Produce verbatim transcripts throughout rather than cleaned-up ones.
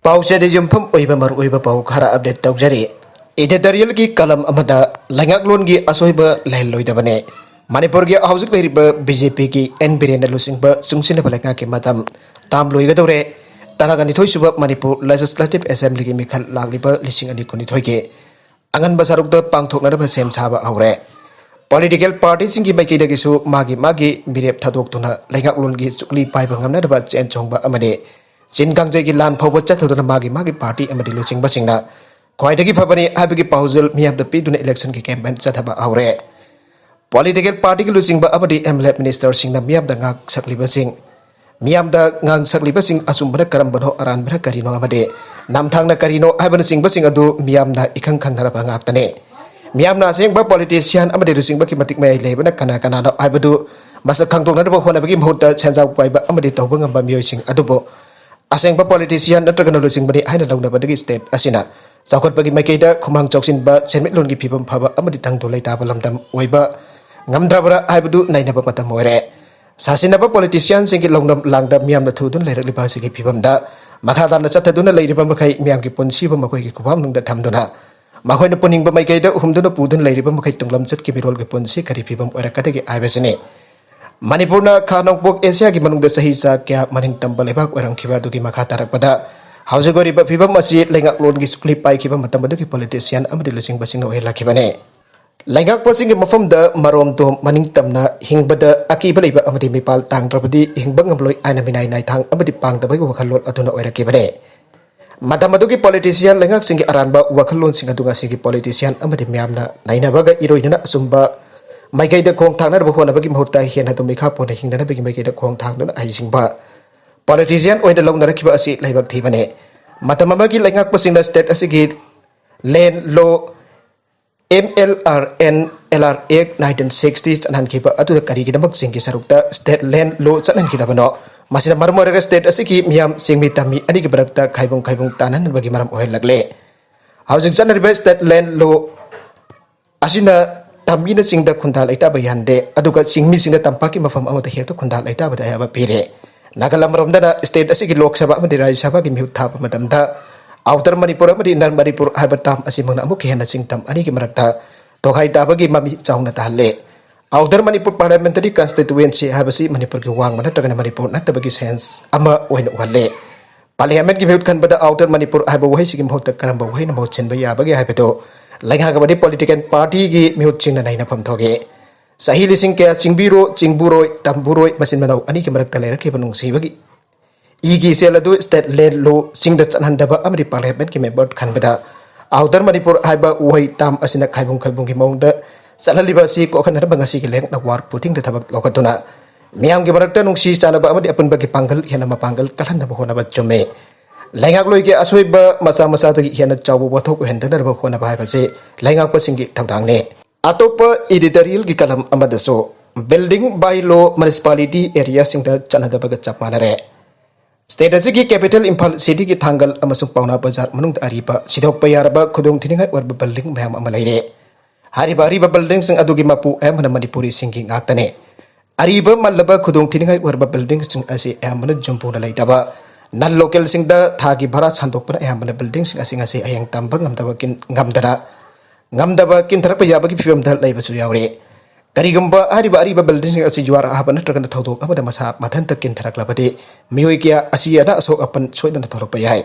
ꯄꯥꯎꯆꯦꯗ ꯌꯨꯝꯐꯝ ꯑꯣꯏꯕ ꯃꯔꯨꯑꯣꯏꯕ ꯄꯥꯎ ꯈꯔ ꯑꯞꯗꯦꯠ ꯇꯧꯖꯔꯤ꯫ ꯏꯗꯤꯇꯣꯔꯤꯌꯦꯜꯒꯤ ꯀꯂꯝ ꯑꯃꯗ ꯂꯩꯉꯥꯛꯂꯣꯟꯒꯤ ꯑꯁꯣꯏꯕ ꯂꯩꯍꯜꯂꯣꯏꯗꯕꯅꯤ꯫ ꯃꯅꯤꯄꯨꯔꯒꯤ ꯍꯧꯖꯤꯛ ꯂꯩꯔꯤꯕ ꯕꯤꯖꯦꯄꯤꯒꯤ ꯑꯦꯟ ꯕꯤꯔꯦꯟꯅ ꯂꯨꯆꯤꯡꯕ ꯆꯨꯡꯁꯤꯟꯅꯕ ꯂꯩꯉꯥꯛꯀꯤ ꯃꯇꯝ ꯇꯥꯝ ꯂꯣꯏꯒꯗꯧꯔꯦ꯫ ꯇꯔꯥꯒ ꯅꯤꯊꯣꯏ ꯁꯨꯕ ꯃꯅꯤꯄꯨꯔ ꯂꯦꯖꯤꯁꯂꯦꯇꯤꯚ ꯑꯦꯁꯦꯝꯕ꯭ꯂꯤꯒꯤ ꯃꯤꯈꯜ ꯂꯥꯛꯂꯤꯕ ꯂꯤꯁꯤꯡ ꯑꯅꯤ ꯀꯨꯟꯅꯤꯊꯣꯏꯒꯤ ꯑꯉꯟꯕ ꯁꯔꯨꯛꯇ ꯄꯥꯡꯊꯣꯛꯅꯅꯕ ꯁꯦꯝ ꯁꯥꯕ ꯍꯧꯔꯦ꯫ ꯄꯣꯂꯤꯇꯤꯀꯦꯜ ꯄꯥꯔꯇꯤꯁꯤꯡꯒꯤ ꯃꯥꯏꯀꯩꯗꯒꯤꯁꯨ ꯃꯥꯒꯤ ꯃꯥꯒꯤ ꯃꯤꯔꯦꯞ ꯊꯥꯗꯣꯛꯇꯨꯅ ꯂꯩꯉꯥꯛꯂꯣꯟꯒꯤ ꯆꯨꯛꯂꯤ ꯄꯥꯏꯕ ꯉꯝꯅꯅꯕ ꯆꯦꯟ ꯆꯣꯡꯕ ꯑꯃꯗꯤ ꯆꯤꯟ ꯀꯥꯡꯖꯩꯒꯤ ꯂꯥꯟ ꯐꯥꯎꯕ ꯆꯠꯊꯗꯨꯅ ꯃꯥꯒꯤ ꯃꯥꯒꯤ ꯄꯥꯔꯇꯤ ꯑꯃꯗꯤ ꯂꯨꯆꯤꯡꯕꯁꯤꯡꯅ ꯈ꯭ꯋꯥꯏꯗꯒꯤ ꯐꯕꯅꯤ ꯍꯥꯏꯕꯒꯤ ꯄꯥꯎꯖꯦꯜ ꯃꯤꯌꯥꯝꯗ ꯄꯤꯗꯨꯅ ꯏꯂꯦꯛꯁꯟꯒꯤ ꯀꯦꯝꯄꯦꯟ ꯆꯠꯊꯕ ꯍꯧꯔꯦ꯫ ꯄꯣꯂꯤꯇꯤꯀꯦꯜ ꯄꯥꯔꯇꯤꯒꯤ ꯂꯨꯆꯤꯡꯕ ꯑꯃꯗꯤ ꯑꯦꯝ ꯑꯦꯜ ꯑꯦ ꯃꯤꯅꯤꯁꯇꯔꯁꯤꯡꯅ ꯃꯤꯌꯥꯝꯗ ꯉꯥꯛ ꯁꯛꯂꯤꯕꯁꯤꯡ, ꯃꯤꯌꯥꯝꯗ ꯉꯥꯡ ꯁꯛꯂꯤꯕꯁꯤꯡ ꯑꯆꯨꯝꯕꯅ ꯀꯔꯝꯕꯅꯣ, ꯑꯔꯥꯟꯕꯅ ꯀꯔꯤꯅꯣ ꯑꯃꯗꯤ ꯅꯝꯊꯥꯛꯅ ꯀꯔꯤꯅꯣ ꯍꯥꯏꯕꯅꯆꯤꯡꯕꯁꯤꯡ ꯑꯗꯨ ꯃꯤꯌꯥꯝꯅ ꯏꯈꯪ ꯈꯪꯅꯔꯕ ꯉꯥꯛꯇꯅꯤ꯫ ꯃꯤꯌꯥꯝꯅ ꯑꯁꯦꯡꯕ ꯄꯣꯂꯤꯇꯤꯁꯤꯌꯥꯟ ꯑꯃꯗꯤ ꯂꯨꯆꯤꯡꯕꯒꯤ ꯃꯇꯤꯛ ꯃꯌꯥꯏ ꯂꯩꯕꯅ ꯀꯅꯥ ꯀꯅꯥꯅꯣ ꯍꯥꯏꯕꯗꯨ ꯃꯁꯛ ꯈꯪꯗꯣꯛꯅꯅꯕ ꯍꯣꯠꯅꯕꯒꯤ ꯃꯍꯨꯠꯇ ꯁꯦꯟꯖꯥꯎ ꯄꯥꯏꯕ ꯑꯃꯗꯤ ꯇꯧꯕ ꯉꯝꯕ ꯃꯤꯑꯣꯏꯁꯤꯡ ꯑꯗꯨꯕꯨ ꯑꯁꯦꯡꯕ ꯄꯣꯂꯤꯇꯤꯁꯤꯌꯥꯟ ꯅꯠꯇ꯭ꯔꯒꯅ ꯂꯨꯆꯤꯡꯕꯅꯤ ꯍꯥꯏꯅ ꯂꯧꯅꯕꯗꯒꯤ ꯁ꯭ꯇꯦꯠ ꯑꯁꯤꯅ ꯆꯥꯎꯈꯠꯄꯒꯤ ꯃꯥꯏꯀꯩꯗ ꯈꯨꯃꯥꯡ ꯆꯥꯎꯁꯤꯟꯕ, ꯁꯦꯟꯃꯤꯠꯂꯣꯟꯒꯤ ꯐꯤꯕꯝ ꯐꯕ ꯑꯃꯗꯤ ꯇꯪꯗꯨ ꯂꯩꯇꯥꯕ ꯂꯝꯗꯝ ꯑꯣꯏꯕ ꯉꯝꯗ꯭ꯔꯕ꯭ꯔꯥ ꯍꯥꯏꯕꯗꯨ ꯅꯩꯅꯕ ꯃꯇꯝ ꯑꯣꯏꯔꯦ꯫ ꯁꯥꯁꯤꯟꯅꯕ ꯄꯣꯂꯤꯇꯤꯁꯤꯌꯥꯟꯁꯤꯡꯒꯤ ꯂꯧꯅꯝ ꯂꯥꯡꯗ ꯃꯤꯌꯥꯝꯅ ꯊꯨꯗꯨꯅ ꯂꯩꯔꯛꯂꯤꯕ ꯑꯁꯤꯒꯤ ꯐꯤꯕꯝꯗ ꯃꯈꯥ ꯇꯥꯅ ꯆꯠꯊꯗꯨꯅ ꯂꯩꯔꯤꯕ ꯃꯈꯩ ꯃꯤꯌꯥꯝꯒꯤ ꯄꯨꯟꯁꯤꯕꯨ ꯃꯈꯣꯏꯒꯤ ꯈꯨꯐꯝꯅꯨꯡꯗ ꯊꯝꯗꯨꯅ ꯃꯈꯣꯏꯅ ꯄꯨꯅꯤꯡꯕ ꯃꯥꯏꯀꯩꯗ ꯍꯨꯝꯗꯨꯅ ꯄꯨꯗꯨꯅ ꯂꯩꯔꯤꯕ ꯃꯈꯩ ꯇꯨꯡꯂꯝꯆꯠꯀꯤ ꯃꯤꯔꯣꯜꯒꯤ ꯄꯨꯟꯁꯤ ꯀꯔꯤ ꯐꯤꯕꯝ ꯑꯣꯏꯔꯛꯀꯗꯒꯦ ꯍꯥꯏꯕꯁꯤꯅꯤ꯫ ꯃꯅꯤꯄꯨꯔꯅ ꯈꯥ ꯅꯣꯡꯄꯣꯛ ꯑꯦꯁꯤꯌꯥꯒꯤ ꯃꯅꯨꯡꯗ ꯆꯍꯤ ꯆꯥ ꯀꯌꯥ ꯃꯅꯤꯡ ꯇꯝꯕ ꯂꯩꯕꯥꯛ ꯑꯣꯏꯔꯝꯈꯤꯕ ꯑꯗꯨꯒꯤ ꯃꯈꯥ ꯇꯥꯔꯛꯄꯗ ꯍꯧꯖꯤꯛ ꯑꯣꯏꯔꯤꯕ ꯐꯤꯕꯝ ꯑꯁꯤ ꯂꯩꯉꯥꯛꯂꯣꯟꯒꯤ ꯆꯨꯛꯂꯤ ꯄꯥꯏꯈꯤꯕ ꯃꯇꯝ ꯑꯗꯨꯒꯤ ꯄꯣꯂꯤꯇꯤꯁꯤꯌꯥꯟ ꯑꯃꯗꯤ ꯂꯨꯆꯤꯡꯕꯁꯤꯡꯅ ꯑꯣꯏꯍꯜꯂꯛꯈꯤꯕꯅꯤ꯫ ꯂꯩꯉꯥꯛꯄꯁꯤꯡꯒꯤ ꯃꯐꯝꯗ ꯃꯔꯣꯝꯗꯣꯝ ꯃꯅꯤꯡ ꯇꯝꯅ ꯍꯤꯡꯕꯗ ꯑꯀꯤꯕ ꯂꯩꯕ ꯑꯃꯗꯤ ꯃꯤꯄꯥꯜ ꯇꯥꯡꯗ꯭ꯔꯕꯗꯤ ꯍꯤꯡꯕ ꯉꯝꯂꯣꯏ ꯍꯥꯏꯅ ꯃꯤꯅꯥꯏ ꯅꯥꯏꯊꯥꯡ ꯑꯃꯗꯤ ꯄꯥꯡꯗꯕꯒꯤ ꯋꯥꯈꯜꯂꯣꯟ ꯑꯗꯨꯅ ꯑꯣꯏꯔꯛꯈꯤꯕꯅꯤ꯫ ꯃꯇꯝ ꯑꯗꯨꯒꯤ ꯄꯣꯂꯤꯇꯤꯁꯤꯌꯥꯟ ꯂꯩꯉꯥꯛꯁꯤꯡꯒꯤ ꯑꯔꯥꯟꯕ ꯋꯥꯈꯜꯂꯣꯟꯁꯤꯡ ꯑꯗꯨ ꯉꯁꯤꯒꯤ ꯄꯣꯂꯤꯇꯤꯁꯤꯌꯥꯟ ꯑꯃꯗꯤ ꯃꯤꯌꯥꯝꯅ ꯅꯩꯅꯕꯒ ꯏꯔꯣꯏꯅꯅ ꯑꯆꯨꯝꯕ ꯃꯥꯏꯀꯩꯗ ꯈꯣꯡ ꯊꯥꯡꯅꯅꯕ ꯍꯣꯠꯅꯕꯒꯤ ꯃꯍꯨꯠꯇ ꯍꯦꯟꯅ ꯑꯗꯨꯝ ꯃꯤꯈꯥ ꯄꯣꯟꯅ ꯍꯤꯡꯅꯅꯕꯒꯤ ꯃꯥꯏꯀꯩꯗ ꯈꯣꯡ ꯊꯥꯡꯗꯨꯅ ꯍꯩꯁꯤꯡꯕ ꯄꯣꯂꯤꯇꯤꯁꯤꯌꯥꯟ ꯑꯣꯏꯅ ꯂꯧꯅꯔꯛꯈꯤꯕ ꯑꯁꯤ ꯂꯥꯏꯕꯛ ꯊꯤꯕꯅꯤ꯫ ꯃꯇꯝ ꯑꯃꯒꯤ ꯂꯩꯉꯥꯛꯄꯁꯤꯡꯅ ꯁ꯭ꯇꯦꯠ ꯑꯁꯤꯒꯤ land law, M L R and L R act nineteen sixty ꯆꯠꯍꯟꯈꯤꯕ ꯑꯗꯨꯗ ꯀꯔꯤꯒꯤꯗꯃꯛ ꯆꯤꯡꯒꯤ ꯁꯔꯨꯛꯇ ꯁ꯭ꯇꯦꯠ ꯂꯦꯟ ꯂꯣ ꯆꯠꯍꯟꯈꯤꯗꯕꯅꯣ? ꯃꯁꯤꯅ ꯃꯔꯝ ꯑꯣꯏꯔꯒ ꯁ꯭ꯇꯦꯠ ꯑꯁꯤꯒꯤ ꯃꯤꯌꯥꯝ ꯆꯤꯡꯃꯤ ꯇꯝꯃꯤ ꯑꯅꯤꯒꯤ ꯃꯔꯛꯇ ꯈꯥꯏꯕꯨꯡ ꯈꯥꯏꯕꯨꯡ ꯇꯥꯅꯍꯟꯕꯒꯤ ꯃꯔꯝ ꯑꯣꯏꯍꯜꯂꯛꯂꯦ꯫ ꯍꯧꯖꯤꯛ ꯆꯠꯅꯔꯤꯕ ꯁ꯭ꯇꯦꯠ ꯂꯦꯟ ꯂꯣ ꯑꯁꯤꯅ ꯇꯝꯃꯤꯅ ꯆꯤꯡꯗ ꯈꯨꯟꯗꯥ ꯂꯩꯇꯥꯕ ꯌꯥꯍꯟꯗꯦ, ꯑꯗꯨꯒ ꯆꯤꯡꯃꯤꯁꯤꯡꯅ ꯇꯝꯄꯥꯛꯀꯤ ꯃꯐꯝ ꯑꯃꯗ ꯍꯦꯛꯇ ꯈꯨꯟꯗꯥ ꯂꯩꯇꯥꯕꯗ ꯑꯌꯥꯕ ꯄꯤꯔꯦ꯫ ꯅꯥꯒꯥꯂꯦꯟ ꯑꯃꯔꯣꯝꯗꯅ state ꯑꯁꯤꯒꯤ ꯂꯣꯛ ꯁꯚꯥ ꯑꯃꯗꯤ ꯔꯥꯖ꯭ꯌ ꯁꯚꯥꯒꯤ ꯃꯤꯍꯨꯠ ꯊꯥꯕ ꯃꯇꯝꯗ Outer Manipur ꯑꯃꯗꯤ Inner Manipur ꯍꯥꯏꯕ term ꯑꯁꯤꯃꯛꯅ ꯑꯃꯨꯛꯀ ꯍꯦꯟꯅ ꯆꯤꯡ ꯇꯝ ꯑꯅꯤꯒꯤ ꯃꯔꯛꯇ ꯇꯣꯈꯥꯏ ꯇꯥꯕꯒꯤ ꯃꯃꯤ ꯆꯥꯎꯅ ꯇꯥꯍꯜꯂꯦ꯫ Outer Manipur Parliamentary Constituency ꯍꯥꯏꯕꯁꯤ ꯃꯅꯤꯄꯨꯔꯒꯤ ꯋꯥꯡꯃ ꯅꯠꯇ꯭ꯔꯒꯅ ꯃꯅꯤꯄꯨꯔ ꯅꯠꯇꯕꯒꯤ sense ꯑꯃ ꯑꯣꯏꯅ ꯎꯍꯜꯂꯦ꯫ Parliamentꯀꯤ ꯃꯤꯍꯨꯠ ꯈꯟꯕꯗ Outer Manipur ꯍꯥꯏꯕ ꯋꯥꯍꯩꯁꯤꯒꯤ ꯃꯍꯨꯠꯇ ꯀꯔꯝꯕ ꯋꯥꯍꯩꯅ ꯃꯍꯨꯠ ꯁꯤꯟꯕ ꯌꯥꯕꯒꯦ ꯍꯥꯏꯕꯗꯨ ꯂꯩꯉꯥꯛ ꯑꯃꯗꯤ political partyꯒꯤ ꯃꯤꯍꯨꯠꯁꯤꯡꯅ ꯅꯩꯅꯐꯝ ꯊꯣꯛꯏ꯫ ꯆꯍꯤ ꯂꯤꯁꯤꯡ ꯀꯌꯥ ꯆꯤꯡꯕꯤꯔꯣ, ꯆꯤꯡꯕꯨꯔꯣꯏ, ꯇꯝꯕꯨꯔꯣꯏ, ꯃꯆꯤꯟ ꯃꯅꯥꯎ ꯑꯅꯤꯒꯤ ꯃꯔꯛꯇ ꯂꯩꯔꯛꯈꯤꯕ ꯅꯨꯡꯁꯤꯕꯒꯤ ꯏꯒꯤ ꯏꯆꯦꯜ ꯑꯗꯨ state land lawꯁꯤꯡꯗ ꯆꯠꯍꯟꯗꯕ ꯑꯃꯗꯤ Parliamentꯀꯤ member ꯈꯟꯕꯗ Outer Manipur ꯍꯥꯏꯕ ꯋꯥꯍꯩ term ꯑꯁꯤꯅ ꯈꯥꯏꯕꯨꯡ ꯈꯥꯏꯕꯨꯡꯒꯤ ꯃꯑꯣꯡꯗ ꯆꯠꯍꯜꯂꯤꯕ ꯑꯁꯤ ꯀꯣꯛꯍꯟꯅꯅꯕ ꯉꯁꯤꯒꯤ ꯂꯩꯉꯥꯛꯅ ꯋꯥꯔ ꯄꯨꯊꯤꯡꯗ ꯊꯕꯛ ꯂꯧꯈꯠꯇꯨꯅ ꯃꯤꯌꯥꯝꯒꯤ ꯃꯔꯛꯇ ꯅꯨꯡꯁꯤ ꯆꯥꯟꯅꯕ ꯑꯃꯗꯤ ꯑꯄꯨꯟꯕꯒꯤ ꯄꯥꯡꯒꯜ ꯍꯦꯟꯅ ꯃꯄꯥꯡꯒꯜ ꯀꯜꯍꯟꯅꯕ ꯍꯣꯠꯅꯕ ꯆꯨꯝꯃꯤ꯫ ꯂꯩꯉꯥꯛꯂꯣꯏꯒꯤ ꯑꯁꯣꯏꯕ ꯃꯆꯥ ꯃꯆꯥꯗꯒꯤ ꯍꯦꯟꯅ ꯆꯥꯎꯕ ꯋꯥꯊꯣꯛ ꯑꯣꯏꯍꯟꯗꯅꯕ ꯍꯣꯠꯅꯕ ꯍꯥꯏꯕꯁꯤ ꯂꯩꯉꯥꯛꯄꯁꯤꯡꯒꯤ ꯊꯧꯗꯥꯡꯅꯤ꯫ ꯑꯇꯣꯞꯄ editorialꯒꯤ column ꯑꯃꯗꯁꯨ Building By Law Municipality areaꯁꯤꯡꯗ ꯆꯠꯅꯗꯕꯒ ꯆꯞ ꯃꯥꯟꯅꯔꯦ꯫ State ꯑꯁꯤꯒꯤ capital ꯏꯝꯐꯥꯜ cityꯒꯤ ꯊꯥꯡꯒꯜ ꯑꯃꯁꯨꯡ ꯄꯥꯎꯅꯥ ꯕꯖꯥꯔ ꯃꯅꯨꯡꯗ ꯑꯔꯤꯕ ꯁꯤꯗꯣꯛꯄ ꯌꯥꯔꯕ ꯈꯨꯗꯣꯡꯊꯤꯅꯤꯡꯉꯥꯏ ꯑꯣꯏꯔꯕ building ꯃꯌꯥꯝ ꯑꯃ ꯂꯩꯔꯦ꯫ ꯍꯥꯏꯔꯤꯕ ꯑꯔꯤꯕ buildingꯁꯤꯡ ꯑꯗꯨꯒꯤ ꯃꯄꯨ ꯑꯌꯥꯝꯕꯅ ꯃꯅꯤꯄꯨꯔꯤꯁꯤꯡꯒꯤ ꯉꯥꯛꯇꯅꯤ꯫ ꯑꯔꯤꯕ ꯃꯜꯂꯕ ꯈꯨꯗꯣꯡꯊꯤꯅꯤꯡꯉꯥꯏ ꯑꯣꯏꯔꯕ buildingꯁꯤꯡ ꯑꯁꯤ ꯑꯌꯥꯝꯕꯅ ꯌꯨꯝꯕꯨꯅ ꯂꯩꯇꯕ, non localꯁꯤꯡꯗ ꯊꯥꯒꯤ ꯚꯔꯥ ꯁꯟꯗꯣꯛꯄꯅ ꯑꯌꯥꯝꯕꯅ buildingꯁꯤꯡ ꯑꯁꯤ ꯉꯁꯤ ꯍꯌꯦꯡ ꯇꯝꯕ ꯉꯝꯗꯕ ꯀꯤꯟ-, ꯉꯝꯗꯅ, ꯉꯝꯗꯕ ꯀꯤꯟꯊꯔꯛꯄ ꯌꯥꯕꯒꯤ ꯐꯤꯕꯝꯗ ꯂꯩꯕꯁꯨ ꯌꯥꯎꯔꯤ꯫ ꯀꯔꯤꯒꯨꯝꯕ ꯍꯥꯏꯔꯤꯕ ꯑꯔꯤꯕ buildingꯁꯤꯡ ꯑꯁꯤ ꯖꯨꯋꯥꯔ ꯑꯍꯥꯕ ꯅꯠꯇ꯭ꯔꯒꯅ ꯊꯧꯗꯣꯛ ꯑꯃꯗ ꯃꯁꯥ ꯃꯊꯟꯇ ꯀꯤꯟꯊꯔꯛꯂꯕꯗꯤ ꯃꯤꯑꯣꯏ ꯀꯌꯥ ꯑꯁꯤ ꯑꯅꯥ ꯑꯁꯣꯛ ꯑꯄꯟ ꯁꯣꯏꯗꯅ ꯊꯣꯛꯂꯛꯄ ꯌꯥꯏ꯫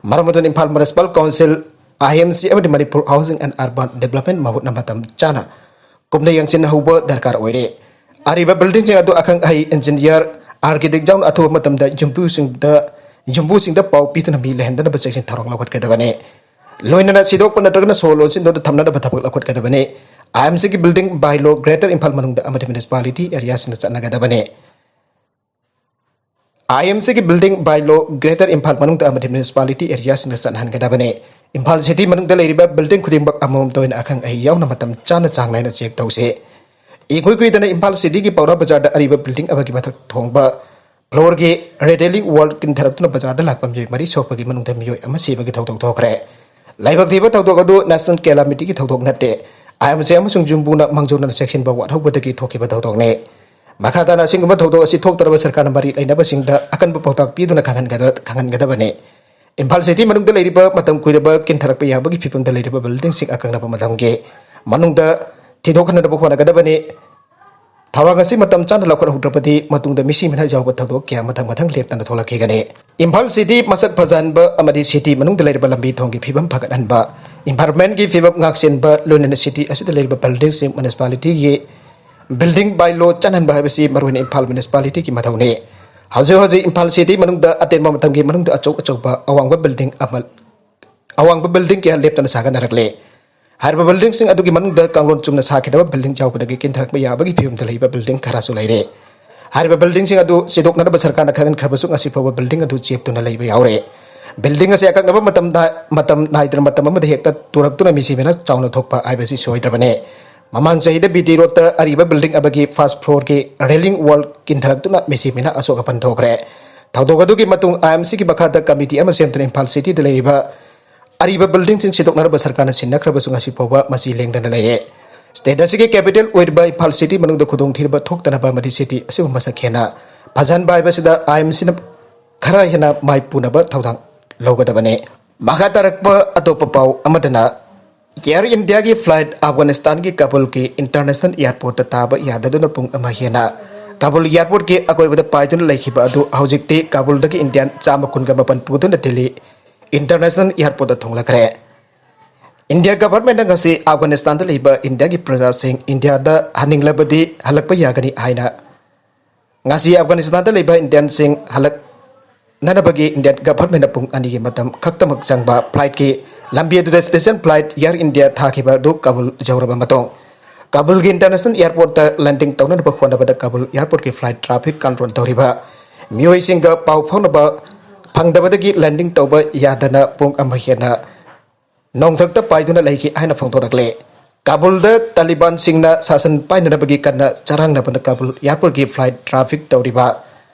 ꯃꯔꯝ ꯑꯗꯨꯅ ꯏꯝꯐꯥꯜ Municipal Council, IMC ꯑꯃꯗꯤ Manipur Housing and Urban Development ꯃꯍꯨꯠꯅ ꯃꯇꯝ ꯆꯥꯅ ꯀꯨꯞꯅ ꯌꯦꯡꯁꯤꯟꯍꯧꯕ ꯗꯔꯀꯥꯔ ꯑꯣꯏꯔꯦ꯫ ꯑꯔꯤꯕ buildingꯁꯤꯡ ꯑꯗꯨ ꯑꯈꯪ ꯑꯍꯩ engineer, architect ꯌꯥꯎꯅ ꯑꯊꯨꯕ ꯃꯇꯝꯗ ꯌꯨꯝꯕꯨꯁꯤꯡꯗ, ꯌꯨꯝꯕꯨꯁꯤꯡꯗ ꯄꯥꯎ ꯄꯤꯗꯨꯅ ꯃꯤ ꯂꯩꯍꯟꯗꯅꯕ ꯆꯦꯛꯁꯤꯟ ꯊꯧꯔꯥꯡ ꯂꯧꯈꯠꯀꯗꯕꯅꯤ꯫ ꯂꯣꯏꯅꯅ ꯁꯤꯗꯣꯛꯄ ꯅꯠꯇ꯭ꯔꯒꯅ ꯁꯣ ꯂꯣꯟꯁꯤꯟꯗꯨꯅ ꯊꯝꯅꯅꯕ ꯊꯕꯛ ꯂꯧꯈꯠꯀꯗꯕꯅꯤ꯫ IMCꯒꯤ building by law Greater Imphal ꯃꯅꯨꯡꯗ ꯑꯃꯗꯤ municipality areaꯁꯤꯡꯗ ꯆꯠꯅꯒꯗꯕꯅꯤ꯫ IMCꯒꯤ building by law Greater Imphal ꯃꯅꯨꯡꯗ ꯑꯃꯗꯤ municipality areaꯁꯤꯡꯗ ꯆꯠꯍꯟꯒꯗꯕꯅꯤ꯫ ꯏꯝꯐꯥꯜ city ꯃꯅꯨꯡꯗ ꯂꯩꯔꯤꯕ building ꯈꯨꯗꯤꯡꯃꯛ ꯑꯃꯃꯝꯇ ꯑꯣꯏꯅ ꯑꯈꯪ ꯑꯍꯩ ꯌꯥꯎꯅ ꯃꯇꯝ ꯆꯥꯅ ꯆꯥꯡ ꯅꯥꯏꯅ check ꯇꯧꯁꯤ꯫ ꯏꯀꯨꯏ ꯀꯨꯏꯗꯅ ꯏꯝꯐꯥꯜ cityꯒꯤ ꯄꯥꯎꯅꯥ ꯕꯖꯥꯔꯗ ꯑꯔꯤꯕ building ꯑꯃꯒꯤ ꯃꯊꯛ ꯊꯣꯡꯕ floorꯒꯤ retailing wall ꯀꯤꯟꯊꯔꯛꯇꯨꯅ ꯕꯖꯥꯔꯗ ꯂꯥꯛꯄ ꯃꯤꯑꯣꯏ ꯃꯔꯤ ꯁꯣꯛꯄꯒꯤ ꯃꯅꯨꯡꯗ ꯃꯤꯑꯣꯏ ꯑꯃ ꯁꯤꯕꯒꯤ ꯊꯧꯗꯣꯛ ꯊꯣꯛꯈ꯭ꯔꯦ꯫ ꯂꯥꯏꯕꯛ ꯊꯤꯕ ꯊꯧꯗꯣꯛ ꯑꯗꯨ national calamityꯒꯤ ꯊꯧꯗꯣꯛ ꯅꯠꯇꯦ꯫ IMC ꯑꯃꯁꯨꯡ ꯌꯨꯝꯕꯨꯅ ꯃꯥꯡꯖꯧꯅꯅ ꯆꯦꯛꯁꯤꯟꯕ ꯋꯥꯠꯍꯧꯕꯗꯒꯤ ꯊꯣꯛꯈꯤꯕ ꯊꯧꯗꯣꯛꯅꯤ꯫ ꯃꯈꯥ ꯇꯥꯅ ꯑꯁꯤꯒꯨꯝꯕ ꯊꯧꯗꯣꯛ ꯑꯁꯤ ꯊꯣꯛꯇꯅꯕ ꯁꯔꯀꯥꯔꯅ ꯃꯔꯤ ꯂꯩꯅꯕꯁꯤꯡꯗ ꯑꯀꯟꯕ ꯄꯥꯎꯇꯥꯛ ꯄꯤꯗꯨꯅ ꯈꯪꯍꯟꯒꯗ-, ꯈꯪꯍꯟꯒꯗꯕꯅꯤ꯫ ꯏꯝꯐꯥꯜ ꯁꯤꯇꯤ ꯃꯅꯨꯡꯗ ꯂꯩꯔꯤꯕ ꯃꯇꯝ ꯀꯨꯏꯔꯕ ꯀꯤꯟꯊꯔꯛꯄ ꯌꯥꯕꯒꯤ ꯐꯤꯕꯝꯗ ꯂꯩꯔꯤꯕ ꯕꯤꯜꯗꯤꯡꯁꯤꯡ ꯑꯀꯛꯅꯕ ꯃꯇꯝꯒꯤ ꯃꯅꯨꯡꯗ ꯊꯤꯗꯣꯛꯍꯟꯅꯕ ꯍꯣꯠꯅꯒꯗꯕꯅꯤ꯫ ꯊꯧꯔꯥꯡ ꯑꯁꯤ ꯃꯇꯝ ꯆꯥꯅ ꯂꯧꯈꯠꯍꯧꯗ꯭ꯔꯕꯗꯤ ꯃꯇꯨꯡꯗ ꯃꯤꯁꯤ ꯃꯤꯅ ꯌꯥꯎꯕ ꯊꯧꯗꯣꯛ ꯀꯌꯥ ꯃꯊꯪ ꯃꯊꯪ ꯂꯦꯞꯇꯅ ꯊꯣꯛꯂꯛꯈꯤꯒꯅꯤ꯫ ꯏꯝꯐꯥꯜ ꯁꯤꯇꯤ ꯃꯁꯛ ꯐꯖꯍꯟꯕ ꯑꯃꯗꯤ ꯁꯤꯇꯤ ꯃꯅꯨꯡꯗ ꯂꯩꯔꯤꯕ ꯂꯝꯕꯤ ꯊꯣꯡꯒꯤ ꯐꯤꯕꯝ ꯐꯒꯠꯍꯟꯕ, environment ꯀꯤ ꯐꯤꯕꯝ ꯉꯥꯛꯁꯦꯟꯕ, ꯂꯣꯏꯅꯅ ꯁꯤꯇꯤ ꯑꯁꯤꯗ ꯂꯩꯔꯤꯕ ꯕꯤꯜꯗꯤꯡꯁꯤꯡ ꯃ꯭ꯌꯨꯅꯤꯁꯤꯄꯥꯂꯤꯇꯤꯒꯤ building by law ꯆꯠꯍꯟꯕ ꯍꯥꯏꯕꯁꯤ ꯃꯔꯨꯑꯣꯏꯅ ꯏꯝꯐꯥꯜ ꯃ꯭ꯌꯨꯅꯤꯁꯤꯄꯥꯂꯤꯇꯤꯒꯤ ꯃꯊꯧꯅꯤ꯫ ꯍꯧꯖꯤꯛ ꯍꯧꯖꯤꯛ ꯏꯝꯐꯥꯜ ꯁꯤꯇꯤ ꯃꯅꯨꯡꯗ ꯑꯇꯦꯟꯕ ꯃꯇꯝꯒꯤ ꯃꯅꯨꯡꯗ ꯑꯆꯧ ꯑꯆꯧꯕ ꯑꯋꯥꯡꯕ ꯕꯤꯜꯗꯤꯡ ꯑꯃ, ꯑꯋꯥꯡꯕ ꯕꯤꯜꯗꯤꯡ ꯀꯌꯥ ꯂꯦꯞꯇꯅ ꯁꯥꯒꯠꯅꯔꯛꯂꯦ꯫ ꯍꯥꯏꯔꯤꯕ ꯕꯤꯜꯗꯤꯡꯁꯤꯡ ꯑꯗꯨꯒꯤ ꯃꯅꯨꯡꯗ ꯀꯥꯡꯂꯣꯟ ꯆꯨꯝꯅ ꯁꯥꯈꯤꯗꯕ ꯕꯤꯜꯗꯤꯡ ꯌꯥꯎꯕꯗꯒꯤ ꯀꯤꯟꯊꯔꯛꯄ ꯌꯥꯕꯒꯤ ꯐꯤꯕꯝꯗ ꯂꯩꯕ ꯕꯤꯜꯗꯤꯡ ꯈꯔꯁꯨ ꯂꯩꯔꯦ꯫ ꯍꯥꯏꯔꯤꯕ ꯕꯤꯜꯗꯤꯡꯁꯤꯡ ꯑꯗꯨ ꯁꯤꯗꯣꯛꯅꯅꯕ ꯁꯔꯀꯥꯔꯅ ꯈꯪꯍꯟꯈ꯭ꯔꯕꯁꯨ ꯉꯁꯤ ꯐꯥꯎꯕ ꯕꯤꯜꯗꯤꯡ ꯑꯗꯨ ꯆꯦꯞꯇꯨꯅ ꯂꯩꯕ ꯌꯥꯎꯔꯦ꯫ ꯕꯤꯜꯗꯤꯡ ꯑꯁꯤ ꯑꯀꯛꯅꯕ ꯃꯇꯝꯗ, ꯃꯇꯝ ꯅꯥꯏꯗꯅ ꯃꯇꯝ ꯑꯃꯗ ꯍꯦꯛꯇ ꯇꯨꯔꯛꯇꯨꯅ ꯃꯤꯁꯤꯕꯤꯅ ꯆꯥꯎꯅ ꯊꯣꯛꯄ ꯍꯥꯏꯕꯁꯤ ꯁꯣꯏꯗ꯭ꯔꯕꯅꯤ꯫ ꯃꯃꯥꯡ ꯆꯍꯤꯗ ꯕꯤ ꯇꯤ ꯔꯣꯗꯇ ꯑꯔꯤꯕ ꯕꯤꯜꯗꯤꯡ ꯑꯃꯒꯤ ꯐꯥꯔꯁ ꯐ꯭ꯂꯣꯔꯒꯤ ꯔꯦꯂꯤꯡ ꯋꯥꯜ ꯀꯤꯟꯊꯔꯛꯇꯨꯅ ꯃꯤꯁꯤꯕꯤꯅ ꯑꯁꯣꯛ ꯑꯄꯟ ꯊꯣꯛꯈ꯭ꯔꯦ꯫ ꯊꯧꯗꯣꯛ ꯑꯗꯨꯒꯤ ꯃꯇꯨꯡ ꯑꯥꯏ ꯑꯦꯝ ꯁꯤꯒꯤ ꯃꯈꯥꯗ ꯀꯃꯤꯇꯤ ꯑꯃ ꯁꯦꯝꯗꯨꯅ ꯏꯝꯐꯥꯜ ꯁꯤꯇꯤꯗ ꯂꯩꯔꯤꯕ ꯑꯔꯤꯕ ꯕꯤꯜꯗꯤꯡꯁꯤꯡ ꯁꯤꯗꯣꯛꯅꯅꯕ ꯁꯔꯀꯥꯔꯅ ꯁꯤꯟꯅꯈ꯭ꯔꯕꯁꯨ ꯉꯁꯤ ꯐꯥꯎꯕ ꯃꯁꯤ ꯂꯦꯡꯗꯅ ꯂꯩꯔꯦ꯫ ꯁ꯭ꯇꯦꯠ ꯑꯁꯤꯒꯤ ꯀꯦꯄꯤꯇꯦꯜ ꯑꯣꯏꯔꯤꯕ ꯏꯝꯐꯥꯜ ꯁꯤꯇꯤ ꯃꯅꯨꯡꯗ ꯈꯨꯗꯣꯡꯊꯤꯕ ꯊꯣꯛꯇꯅꯕ ꯑꯃꯗꯤ ꯁꯤꯇꯤ ꯑꯁꯤꯕꯨ ꯃꯁꯛ ꯍꯦꯟꯅ ꯐꯖꯍꯟꯕ ꯍꯥꯏꯕꯁꯤꯗ ꯑꯥꯏ ꯑꯦꯝ ꯁꯤꯅ ꯈꯔ ꯍꯦꯟꯅ ꯃꯥꯏ ꯄꯨꯅꯕ ꯊꯧꯗꯥꯡ ꯂꯧꯒꯗꯕꯅꯤ꯫ ꯃꯈꯥ ꯇꯥꯔꯛꯄ ꯑꯇꯣꯞꯄ ꯄꯥꯎ ꯑꯃꯗꯅ, ꯑꯦꯌꯔ ꯏꯟꯗꯤꯌꯥꯒꯤ ꯐ꯭ꯂꯥꯏꯠ ꯑꯐꯒꯥꯅꯤꯁꯇꯥꯟꯒꯤ ꯀꯥꯕꯨꯜꯒꯤ ꯏꯟꯇꯔꯅꯦꯁꯅꯦꯜ ꯑꯦꯌꯔꯄꯣꯔꯠꯇ ꯇꯥꯕ ꯌꯥꯗꯗꯨꯅ ꯄꯨꯡ ꯑꯃ ꯍꯦꯟꯅ ꯀꯥꯕꯨꯜ ꯑꯦꯌꯔꯄꯣꯔꯠꯀꯤ ꯑꯀꯣꯏꯕꯗ ꯄꯥꯏꯗꯨꯅ ꯂꯩꯈꯤꯕ ꯑꯗꯨ ꯍꯧꯖꯤꯛꯇꯤ ꯀꯥꯕꯨꯜꯗꯒꯤ ꯏꯟꯗꯤꯌꯥꯟ ꯆꯥꯝꯃ ꯀꯨꯟꯒ ꯃꯥꯄꯟ ꯄꯨꯗꯨꯅ ꯗꯤꯜꯂꯤ ꯏꯟꯇꯔꯅꯦꯁꯅꯦꯜ ꯑꯦꯌꯔꯄꯣꯔꯠꯇ ꯊꯨꯡꯂꯈ꯭ꯔꯦ꯫ ꯏꯟꯗꯤꯌꯥ ꯒꯚꯔꯟꯃꯦꯟꯠꯅ ꯉꯁꯤ ꯑꯐꯒꯥꯅꯤꯁꯇꯥꯟꯗ ꯂꯩꯕ ꯏꯟꯗꯤꯌꯥꯒꯤ ꯄ꯭ꯔꯖꯥꯁꯤꯡ ꯏꯟꯗꯤꯌꯥꯗ ꯍꯟꯅꯤꯡꯂꯕꯗꯤ ꯍꯜꯂꯛꯄ ꯌꯥꯒꯅꯤ ꯍꯥꯏꯅ ꯉꯁꯤ ꯑꯐꯒꯥꯅꯤꯁꯇꯥꯟꯗ ꯂꯩꯕ ꯏꯟꯗꯤꯌꯟꯁꯤꯡ ꯍꯜꯂꯛꯅꯅꯕꯒꯤ ꯏꯟꯗꯤꯌꯟ ꯒꯚꯔꯟꯃꯦꯟꯠꯅ ꯄꯨꯡ ꯑꯅꯤꯒꯤ ꯃꯇꯝ ꯈꯛꯇꯃꯛ ꯆꯪꯕ ꯐ꯭ꯂꯥꯏꯠꯀꯤ ꯂꯝꯕꯤ ꯑꯗꯨꯗ ꯁ꯭ꯄꯦꯁꯦꯜ ꯐ꯭ꯂꯥꯏꯠ ꯑꯦꯌꯔ ꯏꯟꯗꯤꯌꯥ ꯊꯥꯈꯤꯕ ꯑꯗꯨ ꯀꯥꯕꯨꯜ ꯌꯧꯔꯕ ꯃꯇꯨꯡ, ꯀꯥꯕꯨꯜꯒꯤ ꯏꯟꯇꯔꯅꯦꯁꯅꯦꯜ ꯑꯦꯌꯔꯄꯣꯔꯠꯇ ꯂꯦꯟꯗꯤꯡ ꯇꯧꯅꯅꯕ ꯍꯣꯠꯅꯕꯗ ꯀꯥꯕꯨꯜ ꯑꯦꯌꯔꯄꯣꯔꯠꯀꯤ ꯐ꯭ꯂꯥꯏꯠ ꯇ꯭ꯔꯥꯐꯤꯛ ꯀꯟꯇ꯭ꯔꯣꯜ ꯇꯧꯔꯤꯕ ꯃꯤꯑꯣꯏꯁꯤꯡꯒ ꯄꯥꯎ ꯐꯥꯎꯅꯕ ꯐꯪꯗꯕꯗꯒꯤ ꯂꯦꯟꯗꯤꯡ ꯇꯧꯕ ꯌꯥꯗꯅ ꯄꯨꯡ ꯑꯃ ꯍꯦꯟꯅ ꯅꯣꯡꯊꯛꯇ ꯄꯥꯏꯗꯨꯅ ꯂꯩꯈꯤ ꯍꯥꯏꯅ ꯐꯣꯡꯗꯣꯔꯛꯂꯦ꯫ ꯀꯥꯕꯨꯜꯗ ꯇꯥꯂꯤꯕꯥꯟꯁꯤꯡꯅ ꯁꯥꯁꯟ ꯄꯥꯏꯅꯅꯕꯒꯤ ꯀꯟꯅ ꯆꯔꯥꯡꯅꯕꯅ ꯀꯥꯕꯨꯜ ꯑꯦꯌꯔꯄꯣꯔꯠꯀꯤ ꯐ꯭ꯂꯥꯏꯠ ꯇ꯭ꯔꯥꯐꯤꯛ ꯇꯧꯔꯤꯕ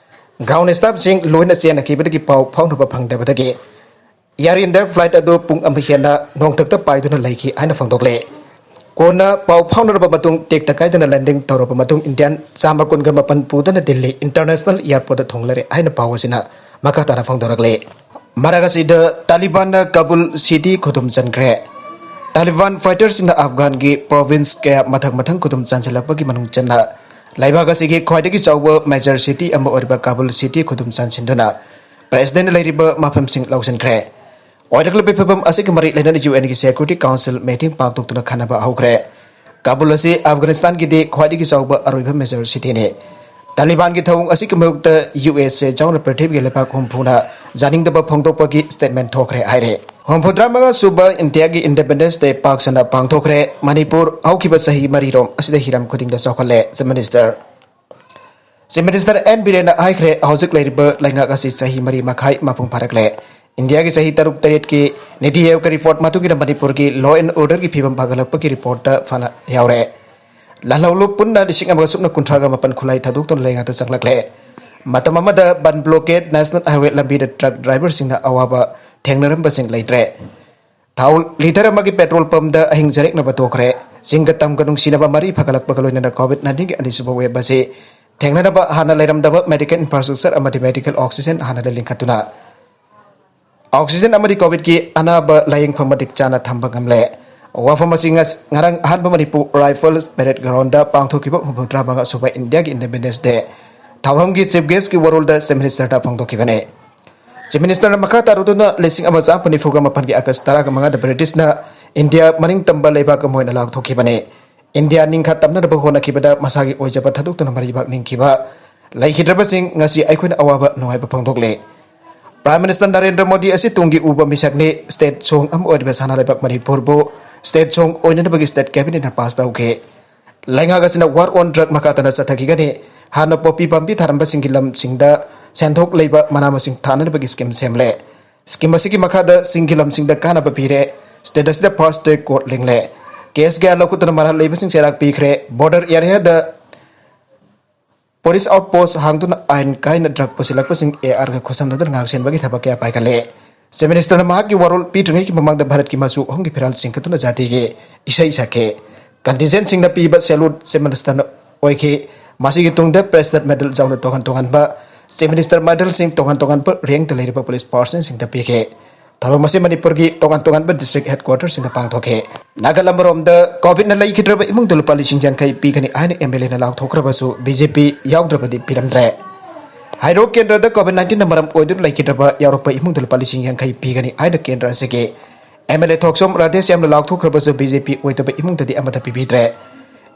ꯒ꯭ꯔꯥꯎꯟ ꯁ꯭ꯇꯥꯐꯁꯤꯡ ꯂꯣꯏꯅ ꯆꯦꯟꯅꯈꯤꯕꯗꯒꯤ ꯄꯥꯎ ꯐꯥꯎꯅꯕ ꯐꯪꯗꯕꯗꯒꯤ ꯑꯦꯌꯔ ꯏꯟꯗꯤꯌꯥ ꯐ꯭ꯂꯥꯏꯠ ꯑꯗꯨ ꯄꯨꯡ ꯑꯃ ꯍꯦꯟꯅ ꯅꯣꯡꯊꯛꯇ ꯄꯥꯏꯗꯨꯅ ꯂꯩꯈꯤ ꯍꯥꯏꯅ ꯐꯣꯡꯗꯣꯛꯂꯦ꯫ ꯀꯣꯟꯅ ꯄꯥꯎ ꯐꯥꯎꯅꯔꯕ ꯃꯇꯨꯡ, ꯇꯦꯛꯇ ꯀꯥꯏꯗꯅ ꯂꯦꯟꯗꯤꯡ ꯇꯧꯔꯕ ꯃꯇꯨꯡ, ꯏꯟꯗꯤꯌꯥꯟ ꯆꯥꯝꯃ ꯀꯨꯟꯒ ꯃꯥꯄꯟ ꯄꯨꯗꯨꯅ ꯗꯤꯜꯂꯤ ꯏꯟꯇꯔꯅꯦꯁꯅꯦꯜ ꯑꯦꯌꯔꯄꯣꯔꯠꯇ ꯊꯨꯡꯂꯔꯦ ꯍꯥꯏꯅ ꯄꯥꯎ ꯑꯁꯤꯅ ꯃꯈꯥ ꯇꯥꯅ ꯐꯣꯡꯗꯣꯔꯛꯂꯤ꯫ ꯃꯔꯛ ꯑꯁꯤꯗ ꯇꯥꯂꯤꯕꯥꯟꯅ ꯀꯥꯕꯨꯜ ꯁꯤꯇꯤ ꯈꯨꯗꯨꯝ ꯆꯟꯈ꯭ꯔꯦ꯫ ꯇꯥꯂꯤꯕꯥꯟ ꯐꯥꯏꯇꯔꯁꯤꯡꯅ ꯑꯐꯒꯥꯟꯒꯤ ꯄ꯭ꯔꯣꯚꯤꯟꯁ ꯀꯌꯥ ꯃꯊꯪ ꯃꯊꯪ ꯈꯨꯗꯨꯝ ꯆꯟꯁꯤꯜꯂꯛꯄꯒꯤ ꯃꯅꯨꯡ ꯆꯟꯅ ꯂꯩꯕꯥꯛ ꯑꯁꯤꯒꯤ ꯈ꯭ꯋꯥꯏꯗꯒꯤ ꯆꯥꯎꯕ ꯃꯦꯖꯔ ꯁꯤꯇꯤ ꯑꯃ ꯑꯣꯏꯔꯤꯕ ꯀꯥꯕꯨꯜ ꯁꯤꯇꯤ ꯈꯨꯗꯨꯝ ꯆꯟꯁꯤꯟꯗꯨꯅ ꯄ꯭ꯔꯦꯁꯤꯗꯦꯟꯠ ꯂꯩꯔꯤꯕ ꯃꯐꯝꯁꯤꯡ ꯂꯧꯁꯤꯟꯈ꯭ꯔꯦ꯫ ꯑꯣꯏꯔꯛꯂꯤꯕ ꯐꯤꯕꯝ ꯑꯁꯤꯒ ꯃꯔꯤ ꯂꯩꯅꯅ ꯌꯨ ꯑꯦꯟꯒꯤ ꯁꯦꯀ꯭ꯌꯨꯔꯤꯇꯤ ꯀꯥꯎꯟꯁꯤꯜ ꯃꯤꯇꯤꯡ ꯄꯥꯡꯊꯣꯛꯇꯨꯅ ꯈꯟꯅꯕ ꯍꯧꯈ꯭ꯔꯦ꯫ ꯀꯥꯕꯨꯜ ꯑꯁꯤ ꯑꯐꯒꯥꯅꯤꯁꯇꯥꯟꯒꯤꯗꯤ ꯈ꯭ꯋꯥꯏꯗꯒꯤ ꯆꯥꯎꯕ ꯑꯔꯣꯏꯕ ꯃꯦꯖꯔ ꯁꯤꯇꯤꯅꯤ꯫ ꯇꯥꯂꯤꯕꯥꯟꯒꯤ ꯊꯧꯑꯣꯡ ꯑꯁꯤꯒꯤ ꯃꯥꯌꯣꯛꯇ ꯌꯨ ꯑꯦꯁ ꯑꯦ ꯌꯥꯎꯅ ꯄ꯭ꯔꯤꯊꯤꯕꯤꯒꯤ ꯂꯩꯕꯥꯛ ꯍꯨꯝꯐꯨꯅ ꯌꯥꯅꯤꯡꯗꯕ ꯐꯣꯡꯗꯣꯛꯄꯒꯤ ꯁ꯭ꯇꯦꯠꯃꯦꯟꯠ ꯊꯣꯛꯈ꯭ꯔꯦ ꯍꯥꯏꯔꯦ꯫ ꯍꯨꯝꯐꯨꯇꯔꯥ ꯃꯉꯥ ꯁꯨꯕ ꯏꯟꯗꯤꯌꯥꯒꯤ ꯏꯟꯗꯤꯄꯦꯟꯗꯦꯟꯁ ꯗꯦ ꯄꯥꯛ ꯁꯟꯅ ꯄꯥꯡꯊꯣꯛꯈ꯭ꯔꯦ꯫ ꯃꯅꯤꯄꯨꯔ ꯍꯧꯈꯤꯕ ꯆꯍꯤ ꯃꯔꯤꯔꯣꯝ ꯑꯁꯤꯗ ꯍꯤꯔꯝ ꯈꯨꯗꯤꯡꯗ ꯆꯥꯎꯈꯠꯂꯦ, chief minister. Chief minister N ꯕꯤꯔꯦꯟꯅ ꯍꯥꯏꯈ꯭ꯔꯦ, ꯍꯧꯖꯤꯛ ꯂꯩꯔꯤꯕ ꯂꯩꯉꯥꯛ ꯑꯁꯤ ꯆꯍꯤ ꯃꯔꯤ ꯃꯈꯥꯏ ꯃꯄꯨꯡ ꯐꯥꯔꯛꯂꯦ꯫ ꯏꯟꯗꯤꯌꯥꯒꯤ ꯆꯍꯤ ꯇꯔꯨꯛ ꯇꯔꯦꯠꯀꯤ ꯅꯤꯇꯤ ꯑꯥꯌꯣꯒꯀꯤ ꯔꯤꯄꯣꯔꯠ ꯃꯇꯨꯡ ꯏꯟꯅ ꯃꯅꯤꯄꯨꯔꯒꯤ ꯂꯣ ꯑꯦꯟ ꯑꯣꯔꯗꯔꯒꯤ ꯐꯤꯕꯝ ꯐꯒꯠꯂꯛꯄꯒꯤ ꯔꯤꯄꯣꯔꯠꯇ ꯐꯅ ꯌꯥꯎꯔꯦ꯫ ꯂꯥꯜꯍꯧꯂꯨꯞ ꯄꯨꯟꯅ ꯂꯤꯁꯤꯡ ꯑꯃꯒ ꯁꯨꯞꯅ ꯀꯨꯟꯊ꯭ꯔꯥꯒ ꯃꯥꯄꯟ ꯈꯨꯠꯂꯥꯏ ꯊꯥꯗꯣꯛꯇꯨꯅ ꯂꯩꯉꯥꯛꯇ ꯆꯪꯂꯛꯂꯦ꯫ ꯃꯇꯝ ꯑꯃꯗ ꯕꯟ ꯕ꯭ꯂꯣꯀꯦꯠ, ꯅꯦꯁꯅꯦꯜ ꯍꯥꯏꯋꯦ ꯂꯝꯕꯤꯗ ꯇ꯭ꯔꯛ ꯗ꯭ꯔꯥꯏꯚꯔꯁꯤꯡꯅ ꯑꯋꯥꯕ ꯊꯦꯡꯅꯔꯝꯕꯁꯤꯡ ꯂꯩꯇ꯭ꯔꯦ꯫ ꯊꯥꯎ ꯂꯤꯇꯔ ꯑꯃꯒꯤ ꯄꯦꯇ꯭ꯔꯣꯜ ꯄꯝꯗ ꯑꯍꯤꯡ ꯆꯔꯦꯛꯅꯕ ꯇꯣꯛꯈ꯭ꯔꯦ꯫ ꯆꯤꯡꯒ ꯇꯝꯒ ꯅꯨꯡꯁꯤꯅꯕ ꯃꯔꯤ ꯐꯒꯠꯂꯛꯄꯒ ꯂꯣꯏꯅꯅ ꯀꯣꯚꯤꯗ ꯅꯥꯏꯟꯇꯤꯟꯒꯤ ꯑꯅꯤꯁꯨꯕ ꯋꯦꯕ ꯑꯁꯤ ꯊꯦꯡꯅꯅꯕ ꯍꯥꯟꯅ ꯂꯩꯔꯝꯗꯕ ꯃꯦꯗꯤꯀꯦꯜ ꯏꯟꯐ꯭ꯔꯥꯁ꯭ꯇ꯭ꯔꯛꯆꯔ ꯑꯃꯗꯤ ꯃꯦꯗꯤꯀꯦꯜ ꯑꯣꯛꯁꯤꯖꯦꯟ ꯍꯥꯟꯅ ꯂꯤꯡꯈꯠꯇꯨꯅ ꯑꯣꯛꯁꯤꯖꯦꯟ ꯑꯃꯗꯤ ꯀꯣꯚꯤꯗꯀꯤ ꯑꯅꯥꯕ ꯂꯥꯌꯦꯡꯐꯝ ꯃꯇꯤꯛ ꯆꯥꯅ ꯊꯝꯕ ꯉꯝꯂꯦ꯫ ꯋꯥꯐꯝ ꯑꯁꯤ ꯉꯁ-, ꯉꯔꯥꯡ ꯑꯍꯥꯟꯕ ꯃꯅꯤꯄꯨꯔ ꯔꯥꯏꯐꯜꯁ ꯄꯦꯔꯦꯗ ꯒ꯭ꯔꯥꯎꯟꯗ ꯄꯥꯡꯊꯣꯛꯈꯤꯕ ꯍꯨꯝꯐꯨꯇꯔꯥ ꯃꯉꯥ ꯁꯨꯕ ꯏꯟꯗꯤꯌꯥꯒꯤ ꯏꯟꯗꯤꯄꯦꯟꯗꯦꯟꯁ ꯗꯦ ꯊꯧꯔꯝꯒꯤ ꯆꯤꯐ ꯒꯦꯁꯀꯤ ꯋꯥꯔꯣꯜꯗ ꯆꯤꯐ ꯃꯤꯅꯤꯁꯇꯔꯅ ꯐꯣꯡꯗꯣꯛꯈꯤꯕꯅꯤ꯫ ꯆꯤꯐ ꯃꯤꯅꯤꯁꯇꯔꯅ ꯃꯈꯥ ꯇꯥꯔꯨꯗꯨꯅ ꯂꯤꯁꯤꯡ ꯑꯃ ꯆꯥꯃꯥꯄꯟ ꯅꯤꯐꯨꯒ ꯃꯥꯄꯟꯒꯤ ꯑꯥꯒꯁ ꯇꯔꯥꯒ ꯃꯉꯥꯗ ꯕ꯭ꯔꯤꯇꯤꯁꯅ ꯏꯟꯗꯤꯌꯥ ꯃꯅꯤꯡ ꯇꯝꯕ ꯂꯩꯕꯥꯛ ꯑꯃ ꯑꯣꯏꯅ ꯂꯥꯎꯊꯣꯛꯈꯤꯕꯅꯤ꯫ ꯏꯟꯗꯤꯌꯥ ꯅꯤꯡꯈꯥ ꯇꯝꯅꯅꯕ ꯍꯣꯠꯅꯈꯤꯕꯗ ꯃꯁꯥꯒꯤ ꯑꯣꯏꯖꯕ ꯊꯥꯗꯣꯛꯇꯨꯅ ꯃꯔꯩꯕꯥꯛ ꯅꯤꯡꯈꯤꯕ ꯂꯩꯈꯤꯗ꯭ꯔꯕꯁꯤꯡ ꯉꯁꯤ ꯑꯩꯈꯣꯏꯅ ꯑꯋꯥꯕ ꯅꯨꯡꯉꯥꯏꯕ ꯐꯣꯡꯗꯣꯛꯂꯤ꯫ ꯄ꯭ꯔꯥꯏꯝ ꯃꯤꯅꯤꯁꯇꯔ ꯅꯔꯦꯟꯗ꯭ꯔ ꯃꯣꯗꯤ ꯑꯁꯤ ꯇꯨꯡꯒꯤ ꯎꯕ ꯃꯤꯁꯛꯅꯤ꯫ ꯁ꯭ꯇꯦꯠ ꯁꯣꯡ ꯑꯃ ꯑꯣꯏꯔꯤꯕ ꯁꯅꯥ ꯂꯩꯕꯥꯛ ꯃꯅꯤꯄꯨꯔꯕꯨ ꯁ꯭ꯇꯦꯠ ꯁꯣꯡ ꯑꯣꯏꯅꯅꯕꯒꯤ ꯁ꯭ꯇꯦꯠ ꯀꯦꯕꯤꯅꯦꯠꯅ ꯄꯥꯁ ꯇꯧꯈꯤ꯫ ꯂꯩꯉꯥꯛ ꯑꯁꯤꯅ ꯋꯥꯔ ꯑꯣꯟ ꯗ꯭ꯔꯒ ꯃꯈꯥ ꯇꯥꯅ ꯆꯠꯊꯈꯤꯒꯅꯤ꯫ ꯍꯥꯟꯅ ꯄꯣꯄꯤ ꯄꯥꯝꯕꯤ ꯊꯥꯔꯝꯕꯁꯤꯡꯒꯤ ꯂꯝꯁꯤꯡꯗ ꯁꯦꯟꯊꯣꯛ ꯂꯩꯕ ꯃꯅꯥ ꯃꯁꯤꯡ ꯊꯥꯅꯅꯕꯒꯤ ꯁ꯭ꯀꯤꯝ ꯁꯦꯝꯂꯦ꯫ ꯁ꯭ꯀꯤꯝ ꯑꯁꯤꯒꯤ ꯃꯈꯥꯗ ꯆꯤꯡꯒꯤ ꯂꯝꯁꯤꯡꯗ ꯀꯥꯟꯅꯕ ꯄꯤꯔꯦ꯫ ꯁ꯭ꯇꯦꯠ ꯑꯁꯤꯗ ꯐꯥꯔꯁ ꯇ꯭ꯔꯦꯛ ꯀꯣꯔꯠ ꯂꯤꯡꯂꯦ꯫ ꯀꯦꯁ ꯀꯌꯥ ꯂꯧꯈꯠꯇꯨꯅ ꯃꯔꯥꯜ ꯂꯩꯕꯁꯤꯡ ꯆꯩꯔꯥꯛ ꯄꯤꯈ꯭ꯔꯦ꯫ ꯕꯣꯔꯗꯔ ꯑꯦꯔꯤꯌꯥꯗ ꯄꯨꯂꯤꯁ ꯑꯥꯎꯠ ꯄꯣꯁ ꯍꯥꯡꯗꯨꯅ ꯑꯥꯏꯟ ꯀꯥꯏꯅ ꯗ꯭ꯔꯒ ꯄꯨꯁꯤꯜꯂꯛꯄꯁꯤꯡ ꯑꯦ ꯑꯥꯔꯒ ꯈꯨꯠꯁꯝꯅꯗꯨꯅ ꯉꯥꯛꯁꯦꯟꯕꯒꯤ ꯊꯕꯛ ꯀꯌꯥ ꯄꯥꯏꯈꯠꯂꯦ꯫ ꯆꯤꯐ ꯃꯤꯅꯤꯁꯇꯔꯅ ꯃꯍꯥꯛꯀꯤ ꯋꯥꯔꯣꯜ ꯄꯤꯗ꯭ꯔꯤꯉꯩꯒꯤ ꯃꯃꯥꯡꯗ ꯚꯥꯔꯠꯀꯤ ꯃꯆꯨ ꯑꯍꯨꯝꯒꯤ ꯐꯤꯔꯥꯜ ꯆꯤꯡꯈꯠꯇꯨꯅ ꯖꯥꯇꯤꯒꯤ ꯏꯁꯩ ꯁꯛꯈꯤ꯫ Contingentꯁꯤꯡꯗ ꯄꯤꯕ salute Chief Ministerꯅ ꯑꯣꯏꯈꯤ꯫ ꯃꯁꯤꯒꯤ ꯇꯨꯡꯗ President Medal ꯌꯥꯎꯅ ꯇꯣꯉꯥꯟ ꯇꯣꯉꯥꯟꯕ Chief Minister Medalꯁꯤꯡ ꯇꯣꯉꯥꯟ ꯇꯣꯉꯥꯟꯕ rankꯇ ꯂꯩꯔꯤꯕ police personꯁꯤꯡꯗ ꯄꯤꯈꯤ꯫ ꯊꯧꯔꯝ ꯑꯁꯤ ꯃꯅꯤꯄꯨꯔꯒꯤ ꯇꯣꯉꯥꯟ ꯇꯣꯉꯥꯟꯕ district headquarterꯁꯤꯡꯗ ꯄꯥꯡꯊꯣꯛꯈꯤ꯫ ꯅꯥꯒꯜ ꯑꯃꯔꯣꯝꯗ COVIDꯅ ꯂꯩꯈꯤꯗ꯭ꯔꯕ ꯏꯃꯨꯡꯗ ꯂꯨꯄꯥ ꯂꯤꯁꯤꯡ ꯌꯥꯡꯈꯩ ꯄꯤꯒꯅꯤ ꯍꯥꯏꯅ MLAꯅ ꯂꯥꯎꯊꯣꯛꯈ꯭ꯔꯕꯁꯨ BJP ꯌꯥꯎꯗ꯭ꯔꯕꯗꯤ ꯄꯤꯔꯝꯗ꯭ꯔꯦ꯫ ꯍꯩꯔꯣꯛ ꯀꯦꯟꯗ꯭ꯔꯗ COVID nineteenꯅ ꯃꯔꯝ ꯑꯣꯏꯗꯨꯅ ꯂꯩꯈꯤꯗ꯭ꯔꯕ ꯌꯥꯎꯔꯛꯄ ꯏꯃꯨꯡꯗ ꯂꯨꯄꯥ ꯂꯤꯁꯤꯡ ꯌꯥꯡꯈꯩ ꯄꯤꯒꯅꯤ ꯍꯥꯏꯅ ꯀꯦꯟꯗ꯭ꯔ ꯑꯁꯤꯒꯤ MLA ꯊꯣꯛꯆꯣꯝ ꯔꯥꯙꯦꯁ꯭ꯌꯥꯝꯅ ꯂꯥꯎꯊꯣꯛꯈ꯭ꯔꯕꯁꯨ BJP ꯑꯣꯏꯗꯕ ꯏꯃꯨꯡꯗꯗꯤ ꯑꯃꯠꯇ ꯄꯤꯕꯤꯗ꯭ꯔꯦ꯫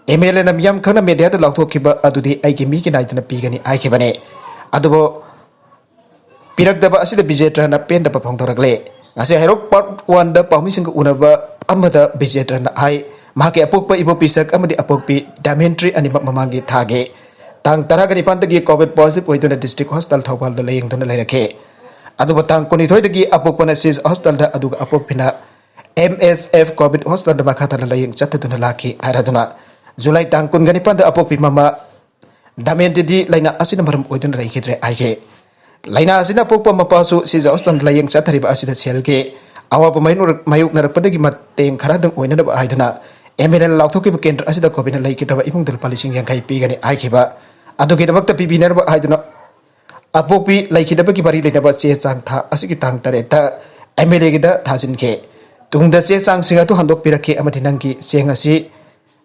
MLAꯅ ꯃꯤꯌꯥꯝ ꯈꯪꯅ mediaꯗ ꯂꯥꯎꯊꯣꯛꯈꯤꯕ ꯑꯗꯨꯗꯤ ꯑꯩꯒꯤ ꯃꯤꯒꯤ ꯅꯥꯏꯗꯅ ꯄꯤꯒꯅꯤ ꯍꯥꯏꯈꯤꯕꯅꯤ꯫ ꯑꯗꯨꯕꯨ ꯄꯤꯔꯛꯇꯕ ꯑꯁꯤꯗ BJTꯅ ꯄꯦꯟꯗꯕ ꯐꯣꯡꯗꯣꯔꯛꯂꯦ꯫ ꯉꯁꯤ ꯍꯩꯔꯣꯛ Part Oneꯗ ꯄꯥꯎꯃꯤꯁꯤꯡꯒ ꯎꯅꯕ ꯑꯃꯗ BJTꯅ ꯍꯥꯏ, ꯃꯍꯥꯛꯀꯤ ꯑꯄꯣꯛꯄ ꯏꯕꯣ ꯄꯤꯁꯛ ꯑꯃꯗꯤ ꯑꯄꯣꯛꯄꯤ ꯗꯥꯃꯦꯟꯇ꯭ꯔꯤ ꯑꯅꯤꯃꯛ ꯃꯃꯥꯡꯒꯤ ꯊꯥꯒꯤ ꯇꯥꯡ ꯇꯔꯥꯒꯅꯤꯄꯥꯟꯗꯒꯤ COVID positive ꯑꯣꯏꯗꯨꯅ district hospital ꯊꯧꯕꯥꯜꯗ ꯂꯥꯌꯦꯡꯗꯨꯅ ꯂꯩꯔꯛꯈꯤ꯫ ꯑꯗꯨꯕꯨ ꯇꯥꯡ ꯀꯨꯟꯅꯤꯊꯣꯏꯗꯒꯤ ꯑꯄꯣꯛꯄꯅ ꯁꯤꯖ hospitalꯗ, ꯑꯗꯨꯒ ꯑꯄꯣꯛꯄꯤꯅ MSF COVID hospitalꯗ ꯃꯈꯥ ꯇꯥꯅ ꯂꯥꯌꯦꯡ ꯆꯠꯊꯗꯨꯅ ꯂꯥꯛꯈꯤ ꯍꯥꯏꯔꯗꯨꯅ, ꯖꯨꯂꯥꯏ ꯇꯥꯡ ꯀꯨꯟꯒ ꯅꯤꯄꯥꯟꯗ ꯑꯄꯣꯛꯄꯤ ꯃꯃꯥ ꯗꯥꯃꯦꯟꯇ꯭ꯔꯤꯗꯤ ꯂꯥꯏꯅꯥ ꯑꯁꯤꯅ ꯃꯔꯝ ꯑꯣꯏꯗꯨꯅ ꯂꯩꯈꯤꯗ꯭ꯔꯦ ꯍꯥꯏꯈꯤ꯫ ꯂꯥꯏꯅꯥ ꯑꯁꯤꯅ ꯑꯄꯣꯛꯄ ꯃꯄꯥꯁꯨ ꯁꯤꯖ hospitalꯗ ꯂꯥꯌꯦꯡ ꯆꯠꯊꯔꯤꯕ ꯑꯁꯤꯗ ꯁꯦꯜꯒꯤ ꯑꯋꯥꯕ ꯃꯥꯌꯣꯛꯅꯔꯛ-, ꯃꯥꯌꯣꯛꯅꯔꯛꯄꯗꯒꯤ ꯃꯇꯦꯡ ꯈꯔꯗꯪ ꯑꯣꯏꯅꯅꯕ ꯍꯥꯏꯗꯨꯅ MLAꯅ ꯂꯥꯎꯊꯣꯛꯈꯤꯕ ꯀꯦꯟꯗ꯭ꯔ ꯑꯁꯤꯗ COVIDꯅ ꯂꯩꯈꯤꯗ꯭ꯔꯕ ꯏꯃꯨꯡꯗ ꯂꯨꯄꯥ ꯂꯤꯁꯤꯡ ꯌꯥꯡꯈꯩ ꯄꯤꯒꯅꯤ ꯍꯥꯏꯈꯤꯕ ꯑꯗꯨꯒꯤꯗꯃꯛꯇ ꯄꯤꯕꯤꯅꯅꯕ ꯍꯥꯏꯗꯨꯅ ꯑꯄꯣꯛꯄꯤ ꯂꯩꯈꯤꯗꯕꯒꯤ ꯃꯔꯤ ꯂꯩꯅꯕ ꯆꯦ ꯆꯥꯡ ꯊꯥ ꯑꯁꯤꯒꯤ ꯇꯥꯡ ꯇꯔꯦꯠꯇ MLAꯒꯤꯗ ꯊꯥꯖꯤꯟꯈꯤ꯫ ꯇꯨꯡꯗ ꯆꯦ ꯆꯥꯡꯁꯤꯡ ꯑꯗꯨ ꯍꯟꯗꯣꯛꯄꯤꯔꯛꯈꯤ ꯑꯃꯗꯤ ꯅꯪꯒꯤ ꯆꯦꯡ ꯑꯁꯤ,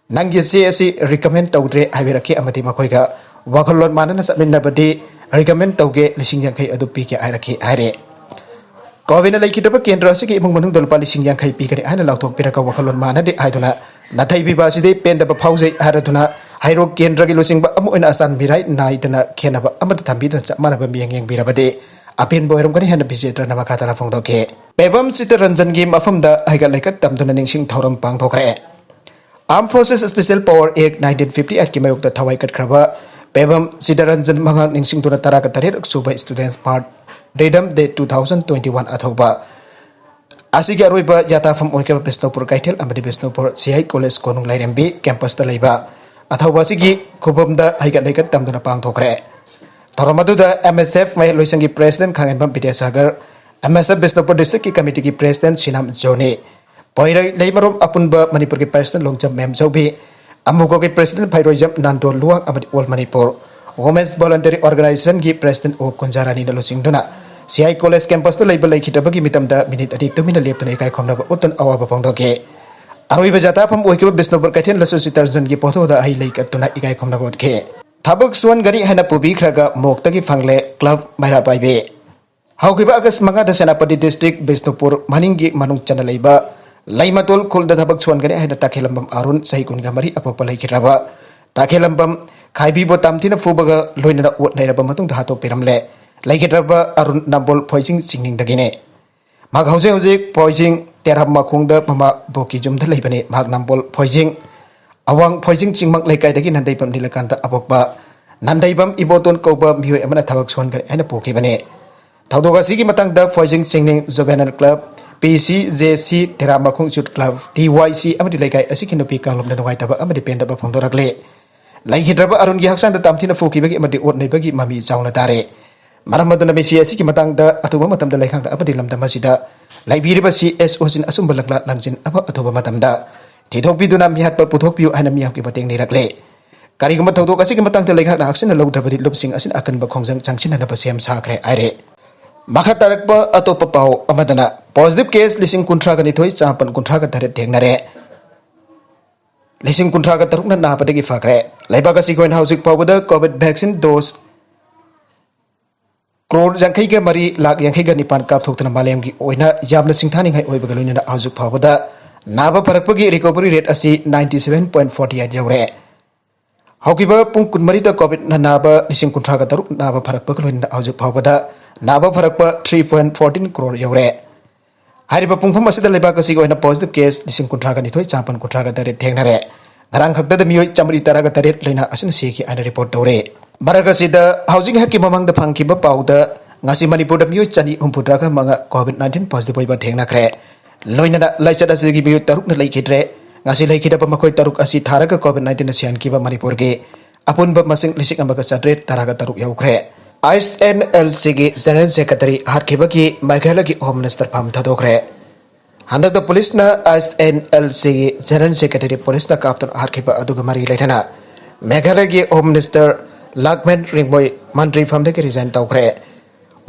ꯅꯪꯒꯤ ꯆꯦ ꯑꯁꯤ recommend ꯇꯧꯗ꯭ꯔꯦ ꯍꯥꯏꯕꯤꯔꯛꯈꯤ ꯑꯃꯗꯤ ꯃꯈꯣꯏꯒ ꯋꯥꯈꯜꯂꯣꯟ ꯃꯥꯟꯅꯅ ꯆꯠꯃꯤꯟꯅꯕꯗꯤ recommend ꯇꯧꯒꯦ, ꯂꯤꯁꯤꯡ ꯌꯥꯡꯈꯩ ꯑꯗꯨ ꯄꯤꯒꯦ ꯍꯥꯏꯔꯛꯈꯤ ꯍꯥꯏꯔꯦ꯫ COVIDꯅ ꯂꯩꯈꯤꯗ꯭ꯔꯕ ꯀꯦꯟꯗ꯭ꯔ ꯑꯁꯤꯒꯤ ꯏꯃꯨꯡ ꯃꯅꯨꯡꯗ ꯂꯨꯄꯥ ꯂꯤꯁꯤꯡ ꯌꯥꯡꯈꯩ ꯄꯤꯒꯅꯤ ꯍꯥꯏꯅ ꯂꯥꯎꯊꯣꯛꯄꯤꯔꯒ ꯋꯥꯈꯜꯂꯣꯟ ꯃꯥꯟꯅꯗꯦ ꯍꯥꯏꯗꯨꯅ ꯅꯥꯊꯩꯕꯤꯕ ꯑꯁꯤꯗꯤ ꯄꯦꯟꯗꯕ ꯐꯥꯎꯖꯩ ꯍꯥꯏꯔꯗꯨꯅ ꯍꯩꯔꯣꯛ ꯀꯦꯟꯗ꯭ꯔꯒꯤ ꯂꯨꯆꯤꯡꯕ ꯑꯃ ꯑꯣꯏꯅ ꯑꯆꯥꯟ ꯃꯤꯔꯥꯏ ꯅꯥꯏꯗꯅ ꯈꯦꯟꯅꯕ ꯑꯃꯠꯇ ꯊꯝꯕꯤꯗꯅ ꯆꯞ ꯃꯥꯟꯅꯕ ꯃꯤꯠꯌꯦꯡ ꯌꯦꯡꯕꯤꯔꯕꯗꯤ ꯑꯄꯦꯟꯕ ꯑꯣꯏꯔꯝꯒꯅꯤ ꯍꯥꯏꯅ BJTꯅ ꯃꯈꯥ ꯇꯥꯅ ꯐꯣꯡꯗꯣꯛꯈꯤ꯫ ꯄꯦꯕꯝ ꯆꯤꯠꯇꯔꯟꯖꯟꯒꯤ ꯃꯐꯝꯗ ꯍꯩꯀꯠ ꯂꯩꯀꯠ ꯇꯝꯗꯨꯅ ꯅꯤꯡꯁꯤꯡ ꯊꯧꯔꯝ ꯄꯥꯡꯊꯣꯛꯈ꯭ꯔꯦ꯫ Armed Forces Special Power Act nineteen fifty eightꯀꯤ ꯃꯥꯌꯣꯛꯇ ꯊꯋꯥꯏ ꯀꯠꯈ꯭ꯔꯕ ꯄꯦꯕꯝ ꯆꯤꯠꯇꯔꯟꯖꯟ ꯃꯉꯥꯡ ꯅꯤꯡꯁꯤꯡꯗꯨꯅ ꯇꯔꯥꯒ ꯇꯔꯦꯠ ꯁꯨꯕ Students' Part Freedom Day two thousand twenty-one ꯑꯊꯧꯕ ꯑꯁꯤꯒꯤ ꯑꯔꯣꯏꯕ ꯌꯥꯇꯥꯐꯝ ꯑꯣꯏꯈꯤꯕ ꯕꯤꯁꯅꯨꯄꯨꯔ ꯀꯩꯊꯦꯜ ꯑꯃꯗꯤ ꯕꯤꯁꯅꯨꯄꯨꯔ ꯁꯤ ꯑꯥꯏ ꯀꯣꯂꯦꯖ ꯀꯣꯅꯨꯡ ꯂꯥꯏꯔꯦꯝꯕꯤ campusꯇ ꯂꯩꯕ ꯑꯊꯧꯕ ꯑꯁꯤꯒꯤ ꯈꯨꯕꯝꯗ ꯍꯩꯀꯠ ꯂꯩꯀꯠ ꯇꯝꯗꯨꯅ ꯄꯥꯡꯊꯣꯛꯈ꯭ꯔꯦ꯫ ꯊꯧꯔꯝ ꯑꯗꯨꯗ MSF ꯃꯍꯩꯔꯣꯏꯁꯪꯒꯤ President ꯈꯥꯉꯦꯝꯕꯝ Vidyasagar, MSF Bishnupur Districtꯀꯤ Committeeꯒꯤ President ꯁꯤꯅꯥꯝ ꯖꯣꯅꯤ, ꯄꯣꯏꯔꯩ ꯂꯩꯃꯔꯣꯝ ꯑꯄꯨꯟꯕ ꯃꯅꯤꯄꯨꯔꯒꯤ ꯄ꯭ꯔꯦꯁꯤꯗꯦꯟ ꯂꯣꯡꯖꯝ ꯃꯦꯝꯖꯧꯕꯤ, ꯑꯃꯨꯒꯣꯒꯤ ꯄ꯭ꯔꯦꯁꯤꯗꯦꯟ ꯐꯩꯔꯣꯏꯖꯝ ꯅꯥꯟꯗꯣ ꯂꯨꯋꯥꯡ ꯑꯃꯗꯤ ꯑꯣꯜ ꯃꯅꯤꯄꯨꯔ ꯋꯨꯃꯦꯟꯁ ꯚꯣꯂꯟꯇꯔꯤ ꯑꯣꯔꯒꯅꯥꯏꯖꯦꯁꯟꯒꯤ ꯄ꯭ꯔꯦꯁꯤꯗꯦꯟ ꯑꯣ ꯀꯨꯟꯖꯥꯔꯥꯅꯤꯅ ꯂꯨꯆꯤꯡꯗꯨꯅ ꯁꯤ ꯑꯥꯏ ꯀꯣꯂꯦꯖ ꯀꯦꯝꯄꯁꯇ ꯂꯩꯕ ꯂꯩꯈꯤꯗ꯭ꯔꯕꯒꯤ ꯃꯤꯇꯝꯗ ꯃꯤꯅꯤꯠ ꯑꯅꯤ ꯇꯨꯃꯤꯟꯅ ꯂꯦꯞꯇꯨꯅ ꯏꯀꯥꯏ ꯈꯨꯝꯅꯕ ꯎꯠꯇꯨꯅ ꯑꯋꯥꯕ ꯐꯣꯡꯗꯣꯛꯈꯤ꯫ ꯑꯔꯣꯏꯕ ꯖꯥꯊꯥꯐꯝ ꯑꯣꯏꯈꯤꯕ ꯕꯤꯁꯅꯨꯄꯨꯔ ꯀꯩꯊꯦꯜ ꯂꯁꯨ ꯁꯤꯇꯔꯖꯟꯒꯤ ꯄꯣꯊꯣꯗ ꯍꯩ ꯂꯩ ꯀꯠꯇꯨꯅ ꯏꯀꯥꯏ ꯈꯨꯝꯅꯕ ꯎꯠꯈꯤ꯫ ꯊꯕꯛ ꯁꯨꯍꯟꯒꯅꯤ ꯍꯥꯏꯅ ꯄꯨꯕꯤꯈ꯭ꯔꯒ ꯃꯣꯛꯇꯒꯤ ꯐꯪꯂꯦ ꯀ꯭ꯂꯕ ꯃꯩꯔꯥ ꯄꯥꯏꯕꯤ꯫ ꯍꯧꯈꯤꯕ ꯑꯥꯒꯁ ꯃꯉꯥꯗ ꯁꯦꯅꯥꯄꯇꯤ ꯗꯤꯁꯇ꯭ꯔꯤꯛ ꯕꯤꯁꯅꯨꯄꯨꯔ ꯃꯅꯤꯡꯒꯤ ꯃꯅꯨꯡ ꯆꯟꯅ ꯂꯩꯕ ꯂꯩꯃꯇꯣꯜ ꯈꯨꯜꯗ ꯊꯕꯛ ꯁꯨꯍꯟꯒꯅꯤ ꯍꯥꯏꯅ ꯇꯥꯈꯦꯂꯝꯕꯝ ꯑꯔꯨꯟ ꯆꯍꯤ ꯀꯨꯟꯒ ꯃꯔꯤ ꯑꯄꯣꯛꯄ ꯂꯩꯈꯤꯗ꯭ꯔꯕ ꯇꯥꯈꯦꯂꯝꯕꯝ ꯈꯥꯏꯕꯤꯕꯨ ꯇꯝꯊꯤꯅ ꯐꯨꯕꯒ ꯂꯣꯏꯅꯅ ꯑꯣꯠ ꯅꯩꯔꯕ ꯃꯇꯨꯡꯗ ꯍꯥꯠꯇꯣꯛꯄꯤꯔꯝꯂꯦ꯫ ꯂꯩꯈꯤꯗ꯭ꯔꯕ ꯑꯔꯨꯟ ꯅꯝꯕꯣꯜ ꯐꯣꯏꯖꯤꯡ ꯆꯤꯡꯅꯤꯡꯗꯒꯤꯅꯤ꯫ ꯃꯍꯥꯛ ꯍꯧꯖꯤꯛ ꯍꯧꯖꯤꯛ ꯐꯣꯏꯖꯤꯡ ꯇꯦꯔꯥ ꯃꯈꯣꯡꯗ ꯃꯃꯥꯕꯣꯛꯀꯤ ꯌꯨꯝꯗ ꯂꯩꯕꯅꯤ꯫ ꯃꯍꯥꯛ ꯅꯝꯕꯣꯜ ꯐꯣꯏꯖꯤꯡ ꯑꯋꯥꯡ ꯐꯣꯏꯖꯤꯡ ꯆꯤꯡꯃꯛ ꯂꯩꯀꯥꯏꯗꯒꯤ ꯅꯟꯗꯩꯕꯝ ꯅꯤꯂꯀꯥꯟꯇ ꯑꯄꯣꯛꯄ ꯅꯟꯗꯩꯕꯝ ꯏꯕꯣꯇꯣꯟ ꯀꯧꯕ ꯃꯤꯑꯣꯏ ꯑꯃꯅ ꯊꯕꯛ ꯁꯨꯍꯟꯒꯅꯤ ꯍꯥꯏꯅ ꯄꯨꯈꯤꯕꯅꯤ꯫ ꯊꯧꯗꯣꯛ ꯑꯁꯤꯒꯤ ꯃꯇꯥꯡꯗ ꯐꯣꯏꯖꯤꯡ ꯆꯤꯡꯅꯤꯡ ꯖꯨꯕꯦꯅꯦꯜ ꯀ꯭ꯂꯕ, ꯄꯤ ꯁꯤ ꯖꯦ ꯁꯤ, ꯇꯦꯔꯥꯃꯈꯣꯡ ꯌꯨꯠ ꯀ꯭ꯂꯕ, ꯇꯤ ꯋꯥꯏ ꯁꯤ, ꯑꯃꯗꯤ ꯂꯩꯀꯥꯏ ꯑꯁꯤꯒꯤ ꯅꯨꯄꯤ ꯀꯥꯡꯂꯨꯞꯅ ꯅꯨꯡꯉꯥꯏꯇꯕ ꯑꯃꯗꯤ ꯄꯦꯟꯗꯕ ꯐꯣꯡꯗꯣꯔꯛꯂꯤ꯫ ꯂꯩꯈꯤꯗ꯭ꯔꯕ ꯑꯔꯨꯟꯒꯤ ꯍꯛꯆꯥꯡꯗ ꯇꯝꯊꯤꯅ ꯐꯨꯈꯤꯕꯒꯤ ꯑꯃꯗꯤ ꯑꯣꯠ ꯅꯩꯕꯒꯤ ꯃꯃꯤ ꯆꯥꯎꯅ ꯇꯥꯔꯦ꯫ ꯃꯔꯝ ꯑꯗꯨꯅ ꯃꯤꯁꯤ ꯑꯁꯤꯒꯤ ꯃꯇꯥꯡꯗ ꯑꯊꯨꯕ ꯃꯇꯝꯗ ꯂꯩꯉꯥꯛꯅ ꯑꯃꯗꯤ ꯂꯝꯗꯝ ꯑꯁꯤꯗ ꯂꯩꯕꯤꯔꯤꯕ ꯁꯤ ꯑꯦꯁ ꯑꯣꯁꯤꯡ ꯑꯆꯨꯝꯕ ꯂꯪꯂꯥ ꯂꯪꯖꯤꯟ ꯑꯃ ꯑꯊꯨꯕ ꯃꯇꯝꯗ ꯊꯤꯗꯣꯛꯄꯤꯗꯨꯅ ꯃꯤꯍꯥꯠꯄ ꯄꯨꯊꯣꯛꯄꯤꯌꯨ ꯍꯥꯏꯅ ꯃꯤꯌꯥꯝꯒꯤ ꯃꯇꯦꯡ ꯅꯤꯔꯛꯂꯦ꯫ ꯀꯔꯤꯒꯨꯝꯕ ꯊꯧꯗꯣꯛ ꯑꯁꯤꯒꯤ ꯃꯇꯥꯡꯗ ꯂꯩꯉꯥꯛꯅ ꯍꯛꯁꯤꯟꯅ ꯂꯧꯗ꯭ꯔꯕꯗꯤ ꯂꯨꯞꯁꯤꯡ ꯑꯁꯤꯅ ꯑꯀꯟꯕ ꯈꯣꯡꯖꯪ ꯆꯪꯁꯤꯟꯅꯅꯕ ꯁꯦꯝ ꯁꯥꯈ꯭ꯔꯦ ꯍꯥꯏꯔꯦ꯫ ꯃꯈꯥ ꯇꯥꯔꯛꯄ ꯑꯇꯣꯞꯄ ꯄꯥꯎ ꯑꯃꯗꯅ, ꯄꯣꯖꯤꯇꯤꯚ ꯀꯦꯁ ꯂꯤꯁꯤꯡ ꯀꯨꯟꯊ꯭ꯔꯥꯒ ꯅꯤꯊꯣꯏ ꯆꯥꯃꯥꯄꯟ ꯀꯨꯟꯊ꯭ꯔꯥꯒ ꯇꯔꯦꯠ ꯊꯦꯡꯅꯔꯦ꯫ ꯂꯤꯁꯤꯡ ꯀꯨꯟꯊ꯭ꯔꯥꯒ ꯇꯔꯨꯛꯅ ꯅꯥꯕꯗꯒꯤ ꯐꯈ꯭ꯔꯦ꯫ ꯂꯩꯕꯥꯛ ꯑꯁꯤꯒꯤ ꯑꯣꯏꯅ ꯍꯧꯖꯤꯛ ꯐꯥꯎꯕꯗ ꯀꯣꯚꯤꯗ ꯚꯦꯛꯁꯤꯟ ꯗꯣꯁ ꯀ꯭ꯔꯣꯔ ꯌꯥꯡꯈꯩꯒ ꯃꯔꯤ ꯂꯥꯛ ꯌꯥꯡꯈꯩꯒ ꯅꯤꯄꯥꯟ ꯀꯥꯞꯊꯣꯛꯇꯨꯅ ꯃꯥꯂꯦꯝꯒꯤ ꯑꯣꯏꯅ ꯌꯥꯝꯅ ꯁꯤꯡꯊꯥꯅꯤꯡꯉꯥꯏ ꯑꯣꯏꯕꯒ ꯂꯣꯏꯅꯅ ꯍꯧꯖꯤꯛ ꯐꯥꯎꯕꯗ ꯅꯥꯕ ꯐꯔꯛꯄꯒꯤ ꯔꯤꯀꯣꯚꯔꯤ ꯔꯦꯠ ꯑꯁꯤ ninety seven point forty eight ꯌꯧꯔꯦ꯫ ꯍꯧꯈꯤꯕ ꯄꯨꯡ ꯀꯨꯟꯃꯔꯤꯗ ꯀꯣꯚꯤꯗꯅ ꯅꯥꯕ ꯂꯤꯁꯤꯡ ꯀꯨꯟꯊ꯭ꯔꯥꯒ ꯇꯔꯨꯛ ꯅꯥꯕ ꯐꯔꯛꯄꯒ ꯂꯣꯏꯅꯅ ꯍꯧꯖꯤꯛ ꯐꯥꯎꯕꯗ ꯅꯥꯕ ꯐꯔꯛꯄ ꯊ꯭ꯔꯤ ꯄꯣꯏꯟ ꯐꯣꯔꯇꯤꯟ ꯀ꯭ꯔꯣꯔ ꯌꯧꯔꯦ꯫ ꯍꯥꯏꯔꯤꯕ ꯄꯨꯡꯐꯝ ꯑꯁꯤꯗ ꯂꯩꯕꯥꯛ ꯑꯁꯤꯒꯤ ꯑꯣꯏꯅ ꯄꯣꯖꯤꯇꯤꯚ ꯀꯦꯁ ꯂꯤꯁꯤꯡ ꯀꯨꯟꯊ꯭ꯔꯥꯒ ꯅꯤꯊꯣꯏ ꯆꯥꯃꯥꯄꯟ ꯀꯨꯟꯊ꯭ꯔꯥꯒ ꯇꯔꯦꯠ ꯊꯦꯡꯅꯔꯦ꯫ ꯉꯔꯥꯡ ꯈꯛꯇꯗ ꯃꯤꯑꯣꯏ ꯆꯥꯃꯔꯤ ꯇꯔꯥꯒ ꯇꯔꯦꯠ ꯂꯥꯏꯅꯥ ꯑꯁꯤꯅ ꯁꯤꯈꯤ ꯍꯥꯏꯅ ꯔꯤꯄꯣꯔꯠ ꯇꯧꯔꯦ꯫ ꯃꯔꯛ ꯑꯁꯤꯗ ꯍꯧꯖꯤꯛ ꯉꯥꯏꯍꯥꯛꯀꯤ ꯃꯃꯥꯡꯗ ꯐꯪꯈꯤꯕ ꯄꯥꯎꯗ ꯉꯁꯤ ꯃꯅꯤꯄꯨꯔꯗ ꯃꯤꯑꯣꯏ ꯆꯅꯤ ꯍꯨꯝꯐꯨꯇꯔꯥꯒ ꯃꯉꯥ ꯀꯣꯚꯤꯗ ꯅꯥꯏꯟꯇꯤꯟ ꯄꯣꯖꯤꯇꯤꯚ ꯑꯣꯏꯕ ꯊꯦꯡꯅꯈ꯭ꯔꯦ꯫ ꯂꯣꯏꯅꯅ ꯂꯥꯏꯆꯠ ꯑꯁꯤꯒꯤ ꯃꯤꯑꯣꯏ ꯇꯔꯨꯛꯅ ꯂꯩꯈꯤꯗ꯭ꯔꯦ꯫ ꯉꯁꯤ ꯂꯩꯈꯤꯗꯕ ꯃꯈꯣꯏ ꯇꯔꯨꯛ ꯑꯁꯤ ꯊꯥꯔꯒ ꯀꯣꯚꯤꯗ ꯅꯥꯏꯟꯇꯤꯟꯅ ꯁꯤꯍꯟꯈꯤꯕ ꯃꯅꯤꯄꯨꯔꯒꯤ ꯑꯄꯨꯟꯕ ꯃꯁꯤꯡ ꯂꯤꯁꯤꯡ ꯑꯃꯒ ꯆꯥꯇ꯭ꯔꯦꯠ ꯇꯔꯥꯒ ꯇꯔꯨꯛ ꯌꯧꯈ꯭ꯔꯦ꯫ ꯑꯥꯏꯁ ꯑꯦꯟ ꯑꯦꯜ ꯁꯤꯒꯤ ꯖꯦꯅꯔꯦꯜ ꯁꯦꯀ꯭ꯔꯦꯇꯔꯤ ꯍꯥꯠꯈꯤꯕꯒꯤ ꯃꯦꯘꯥꯂꯌꯒꯤ ꯍꯣꯝ ꯃꯤꯅꯤꯁꯇꯔ ꯐꯝ ꯊꯥꯗꯣꯛꯈ꯭ꯔꯦ꯫ ꯍꯟꯗꯛꯇ ꯄꯨꯂꯤꯁꯅ ꯑꯦꯁ ꯑꯦꯟ ꯑꯦꯜ ꯁꯤꯒꯤ ꯖꯦꯅꯔꯦꯜ ꯁꯦꯀ꯭ꯔꯦꯇꯔꯤ ꯄꯨꯂꯤꯁꯅ ꯀꯥꯞꯇꯨꯅ ꯍꯥꯠꯈꯤꯕ ꯑꯗꯨꯒ ꯃꯔꯤ ꯂꯩꯅꯅ ꯃꯦꯘꯥꯂꯌꯒꯤ ꯍꯣꯝ ꯃꯤꯅꯤꯁꯇꯔ ꯂꯥꯛꯃꯦꯟ ꯔꯤꯡꯃꯣꯏ ꯃꯟꯇ꯭ꯔꯤ ꯐꯝꯗꯒꯤ ꯔꯤꯖꯥꯏꯟ ꯇꯧꯈ꯭ꯔꯦ꯫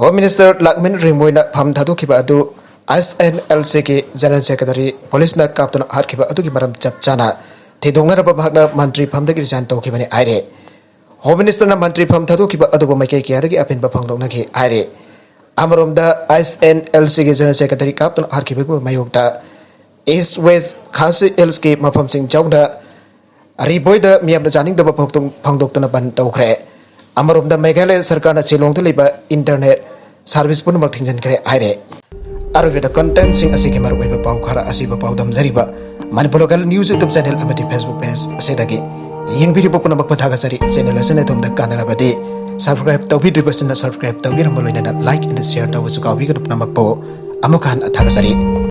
ꯍꯣꯝ ꯃꯤꯅꯤꯁꯇꯔ ꯂꯥꯛꯃꯦꯟ ꯔꯤꯡꯃꯣꯏꯅ ꯐꯝ ꯊꯥꯗꯣꯛꯈꯤꯕ ꯑꯗꯨ ꯑꯦꯁ ꯑꯦꯟ ꯑꯦꯜ ꯁꯤꯒꯤ ꯖꯦꯅꯔꯦꯜ ꯁꯦꯀ꯭ꯔꯦꯇꯔꯤ ꯄꯨꯂꯤꯁꯅ ꯀꯥꯞꯇꯨꯅ ꯍꯥꯠꯈꯤꯕ ꯑꯗꯨꯒꯤ ꯃꯔꯝ ꯆꯞ ꯆꯥꯅ ꯊꯤꯗꯣꯛꯅꯅꯕ ꯃꯍꯥꯛꯅ ꯃꯟꯇ꯭ꯔꯤ ꯐꯝꯗꯒꯤ ꯔꯤꯖꯥꯏꯟ ꯇꯧꯈꯤꯕꯅꯤ ꯍꯥꯏꯔꯦ꯫ ꯍꯣꯝ ꯃꯤꯅꯤꯁꯇꯔꯅ ꯃꯟꯇ꯭ꯔꯤ ꯐꯝ ꯊꯥꯗꯣꯛꯈꯤꯕ ꯑꯗꯨꯕꯨ ꯃꯥꯏꯀꯩ ꯀꯌꯥꯗꯒꯤ ꯑꯄꯦꯟꯕ ꯐꯣꯡꯗꯣꯛꯅꯈꯤ ꯍꯥꯏꯔꯦ꯫ ꯑꯃꯔꯣꯝꯗ ꯑꯦꯁ ꯑꯦꯟ ꯑꯦꯜ ꯁꯤꯒꯤ ꯖꯦꯅꯔꯦꯜ ꯁꯦꯀ꯭ꯔꯦꯇꯔꯤ ꯀꯥꯞꯇꯨꯅ ꯍꯥꯠꯈꯤꯕꯒꯤ ꯃꯥꯌꯣꯛꯇ ꯏꯁ ꯋꯦꯁ ꯈꯥꯁꯤ ꯍꯤꯜꯁꯀꯤ ꯃꯐꯝꯁꯤꯡ ꯌꯥꯎꯅ ꯔꯤꯕꯣꯏꯗ ꯃꯤꯌꯥꯝꯅ ꯌꯥꯅꯤꯡꯗꯕ ꯐꯣꯡꯗꯣꯛ-, ꯐꯣꯡꯗꯣꯛꯇꯨꯅ ꯕꯟ ꯇꯧꯈ꯭ꯔꯦ꯫ ꯑꯃꯔꯣꯝꯗ ꯃꯦꯘꯥꯂꯌ ꯁꯔꯀꯥꯔꯅ ꯁꯤꯂꯣꯡꯗ ꯂꯩꯕ ꯏꯟꯇꯔꯅꯦꯠ ꯁꯥꯔꯚꯤꯁ ꯄꯨꯝꯅꯃꯛ ꯊꯤꯡꯖꯤꯟꯈ꯭ꯔꯦ ꯍꯥꯏꯔꯦ꯫ ꯑꯔꯣꯏꯕꯗ ꯀꯟꯇꯦꯟꯁꯤꯡ ꯑꯁꯤꯒꯤ ꯃꯔꯨꯑꯣꯏꯕ ꯄꯥꯎ ꯈꯔ ꯑꯁꯤꯕꯨ ꯄꯥꯎꯗꯝꯖꯔꯤꯕ Manipur local news YouTube channel ꯑꯃꯗꯤ ꯐꯦꯁꯕꯨꯛ ꯄꯦꯖ ꯑꯁꯤꯗꯒꯤ ꯌꯦꯡꯕꯤꯔꯤꯕ ꯄꯨꯝꯅꯃꯛꯄꯨ ꯊꯥꯒꯠꯆꯔꯤ꯫ ꯆꯦꯅꯦꯜ ꯑꯁꯤꯅ ꯑꯗꯣꯝꯗ ꯀꯥꯟꯅꯔꯕꯗꯤ ꯁꯕꯁꯀ꯭ꯔꯥꯏꯕ ꯇꯧꯕꯤꯗ꯭ꯔꯤꯕꯁꯤꯡꯅ ꯁꯕꯁꯀ꯭ꯔꯥꯏꯕ ꯇꯧꯕꯤꯔꯝꯕ ꯂꯣꯏꯅꯅ ꯂꯥꯏꯛ ꯑꯃꯗꯤ ꯁꯤꯌꯔ ꯇꯧꯕꯁꯨ ꯀꯥꯎꯕꯤꯒꯅꯨ꯫ ꯄꯨꯝꯅꯃꯛꯄꯨ ꯑꯃꯨꯛ ꯍꯟꯅ ꯊꯥꯒꯠꯆꯔꯤ꯫